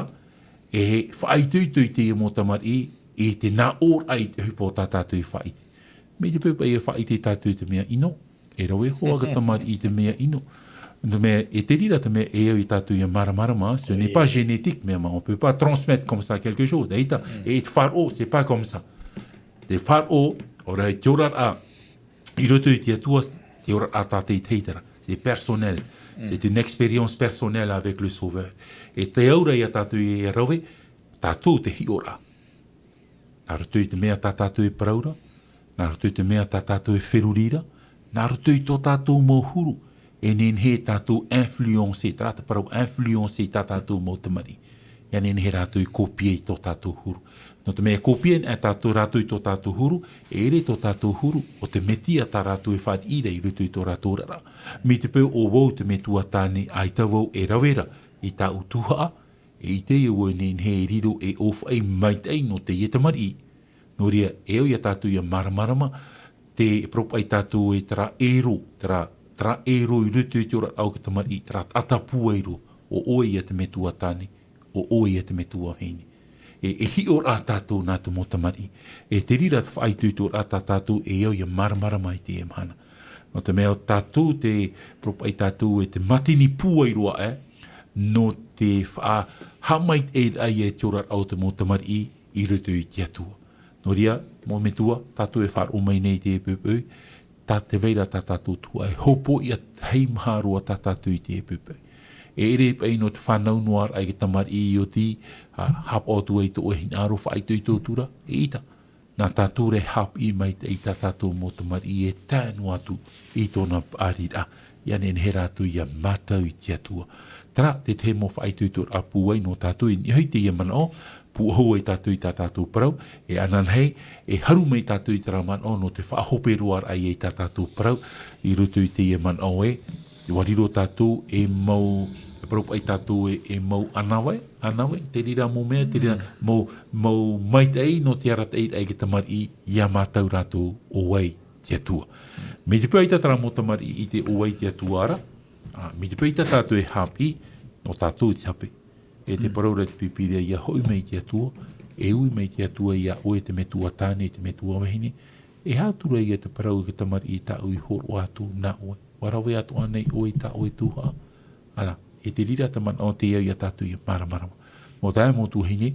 E faʻaitoito i teie mau tamariʻi, i te nā ʻō raʻa i te ʻohipa o tā tātou e faʻaʻite. Mai te peu paʻi e faʻaʻite tātou i te mea ʻino, e rave hoʻi te tamariʻi i te mea ʻino. Te mea, e te reira te mea e au ia tātou ia māramarama, ce n'est pas génétique, mea ma, on peut pas transmettre comme ça quelque chose, ʻeita, e te faʻaroʻo, c'est pas comme ça. Te faʻaroʻo, ʻo rā i te oraraʻa, i roto i te Atua, te oraraʻa tātaʻitahi terā. C'est personnel. C'est une expérience personnelle avec le Sauveur. E te auraʻa ia tātou e rave, tātou te hiʻoraʻa. Nā roto i te mea tā tātou e parau ra, nā roto i te mea tā tātou e feruri ra, nā roto i tō tātou mau huru, e nehenehe tātou influencer, terā te parau influencer i tā tātou mau tamariʻi. ʻIa nehenehe rātou i kōpia i tō tātou huru. Nō te mea e kōpia anaʻe tātou, rātou i tō tātou huru, e ʻere tō tātou huru, ʻo te Mesia tā rātou e fāriʻi ra i roto i tō rātou oraraʻa. Mai te peu ʻo vau te metua tāne, ʻaita vau e rave ra i tāʻu tuhaʻa, e ʻite ia vau e nehenehe e riro ei ʻōfaʻi maitaʻi nō teie tamariʻi. Nō reira, e au ia tātou ia māramarama, te parau paʻi tātou e terā ʻero, terā, terā ʻero i roto i te oraraʻa o te tamariʻi, terā taʻata pūai roa, ʻo ʻoe ia te metua tāne, ʻo ʻoe ia te metua vahine. E, e hiʻo ra tātou nā te mau tamariʻi. E te reira te faʻaitoitoraʻa tā tātou e au ia māramarama i teie mahana. Nō te mea ʻo tātou te parau paʻi tātou e te mātini pūai roa aʻe, nō te faʻahaʻamaitaʻiraʻa i te oraraʻa o te mau tamariʻi i roto i te Atua. Nō reira, mau metua, tātou e faʻaroʻo mai nei i teie poʻipoʻi, tā te vai ra tā tātou tuhaʻa e hōpoiʻa tahi maha roa tā tātou i teie poʻipoʻi. E ʻere paʻi nō te fānau noa raʻa i te tamariʻi i oti, ā, haʻapaʻo atu ai tō ʻoe hinaʻaro, faʻaitoito atu ra, ʻeita. Nā tātou rā e haʻapiʻi maitaʻi i tā tātou mau tamariʻi e tae noa atu i tōna paʻari ra, ʻia nehenehe rātou ia mātau i te Atua. Terā te tahi mau faʻaitoitoraʻa pūai nō tātou i niʻa i teie manaʻo, pūʻohu ai tātou i tā tātou parau, e ananahi, e haru mai tātou i terā manaʻo nō te faʻahope roa raʻa ia i tā tātou parau, i roto i teie manaʻo ē, ʻua riro tātou e mau, e parau paʻi tātou e, e mau ʻānāvai, ʻānāvai, te reira mau mea, te reira mau, mau maitaʻi nō te arataʻiraʻa i te tamariʻi, ʻia mātau rātou ʻo vai te Atua. Mai te peu ʻaita terā mau tamariʻi i ʻite ʻo vai te Atua ra, ā, mai te peu ʻaita tātou e haʻapiʻi, nō tātou te hape. E te parau ra te Pīpīria, ʻia hoʻi mai te Atua, e ui mai te Atua ia ʻoe te metua tāne, te metua vahine, e aha atu ra ia te parau i te tamariʻi tāʻu i hōroʻa atu nā ʻoe. ʻUa rave atoʻa nei ʻoe i tā ʻoe tuhaʻa. Ara, e te reira te manaʻo tē au ia tātou ia māramarama. Mau taeaʻe, mau tuahine,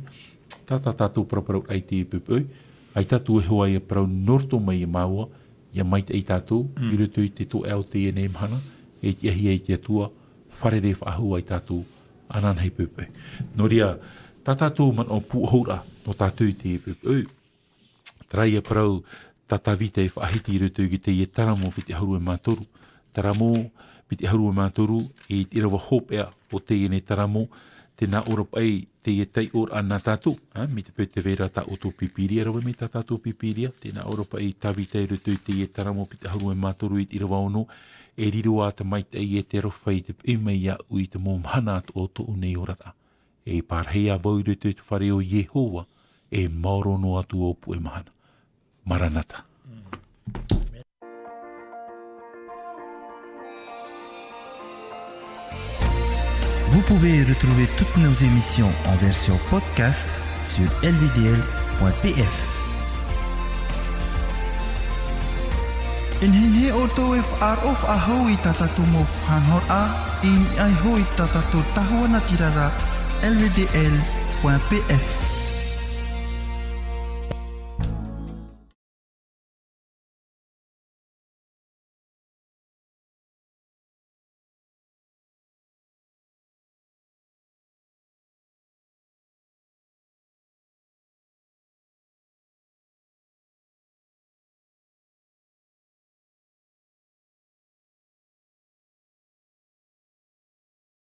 tā tā tātou paraparauraʻa i teie poʻipoʻi, ʻaita atu e hoa ia parau nō roto mai ia māua, ʻia maitaʻi tātou, i roto i te toeʻa o teie nei mahana, e tiʻahia e te Atua, fārerei faʻahou ai tātou, ananahi poʻipoʻi. Nō reira, tā tātou manaʻo pūʻohuraʻa nō tātou i teie poʻipoʻi, terā ia parau tā Tāvita e faʻahiti i roto i teie Taramo piti ʻahuru e mā toru. Taramo piti ʻahuru e mā toru, i te ʻīrava hopeʻa o teie nei Taramo, tē nā ʻō ra paʻi teie taiʻoraʻa nā tātou, ā, mai te peu tē vai ra tā ʻoutou Pīpīria, rave mai tā tātou Pīpīria, tē nā ʻō ra paʻi Tāvita i roto i teie Taramo piti ʻahuru e mā toru i te ʻīrava ono, e riro ā te maitaʻi e te aroha i te piʻi mai iāʻu i te mau mahana atoʻa o tōʻu nei oraraʻa. E pārahi ā vau i roto i te fare o Iehova, e maoro noa atu ō puʻe mahana. Maranata. Vous pouvez retrouver toutes nos émissions en version podcast sur L V D L point P F. E nehenehe ʻoutou e faʻaroʻo faʻahou i tā tātou mau faʻanahoraʻa, i niʻa iho i tā tātou tahua natirara, L V D L point P F.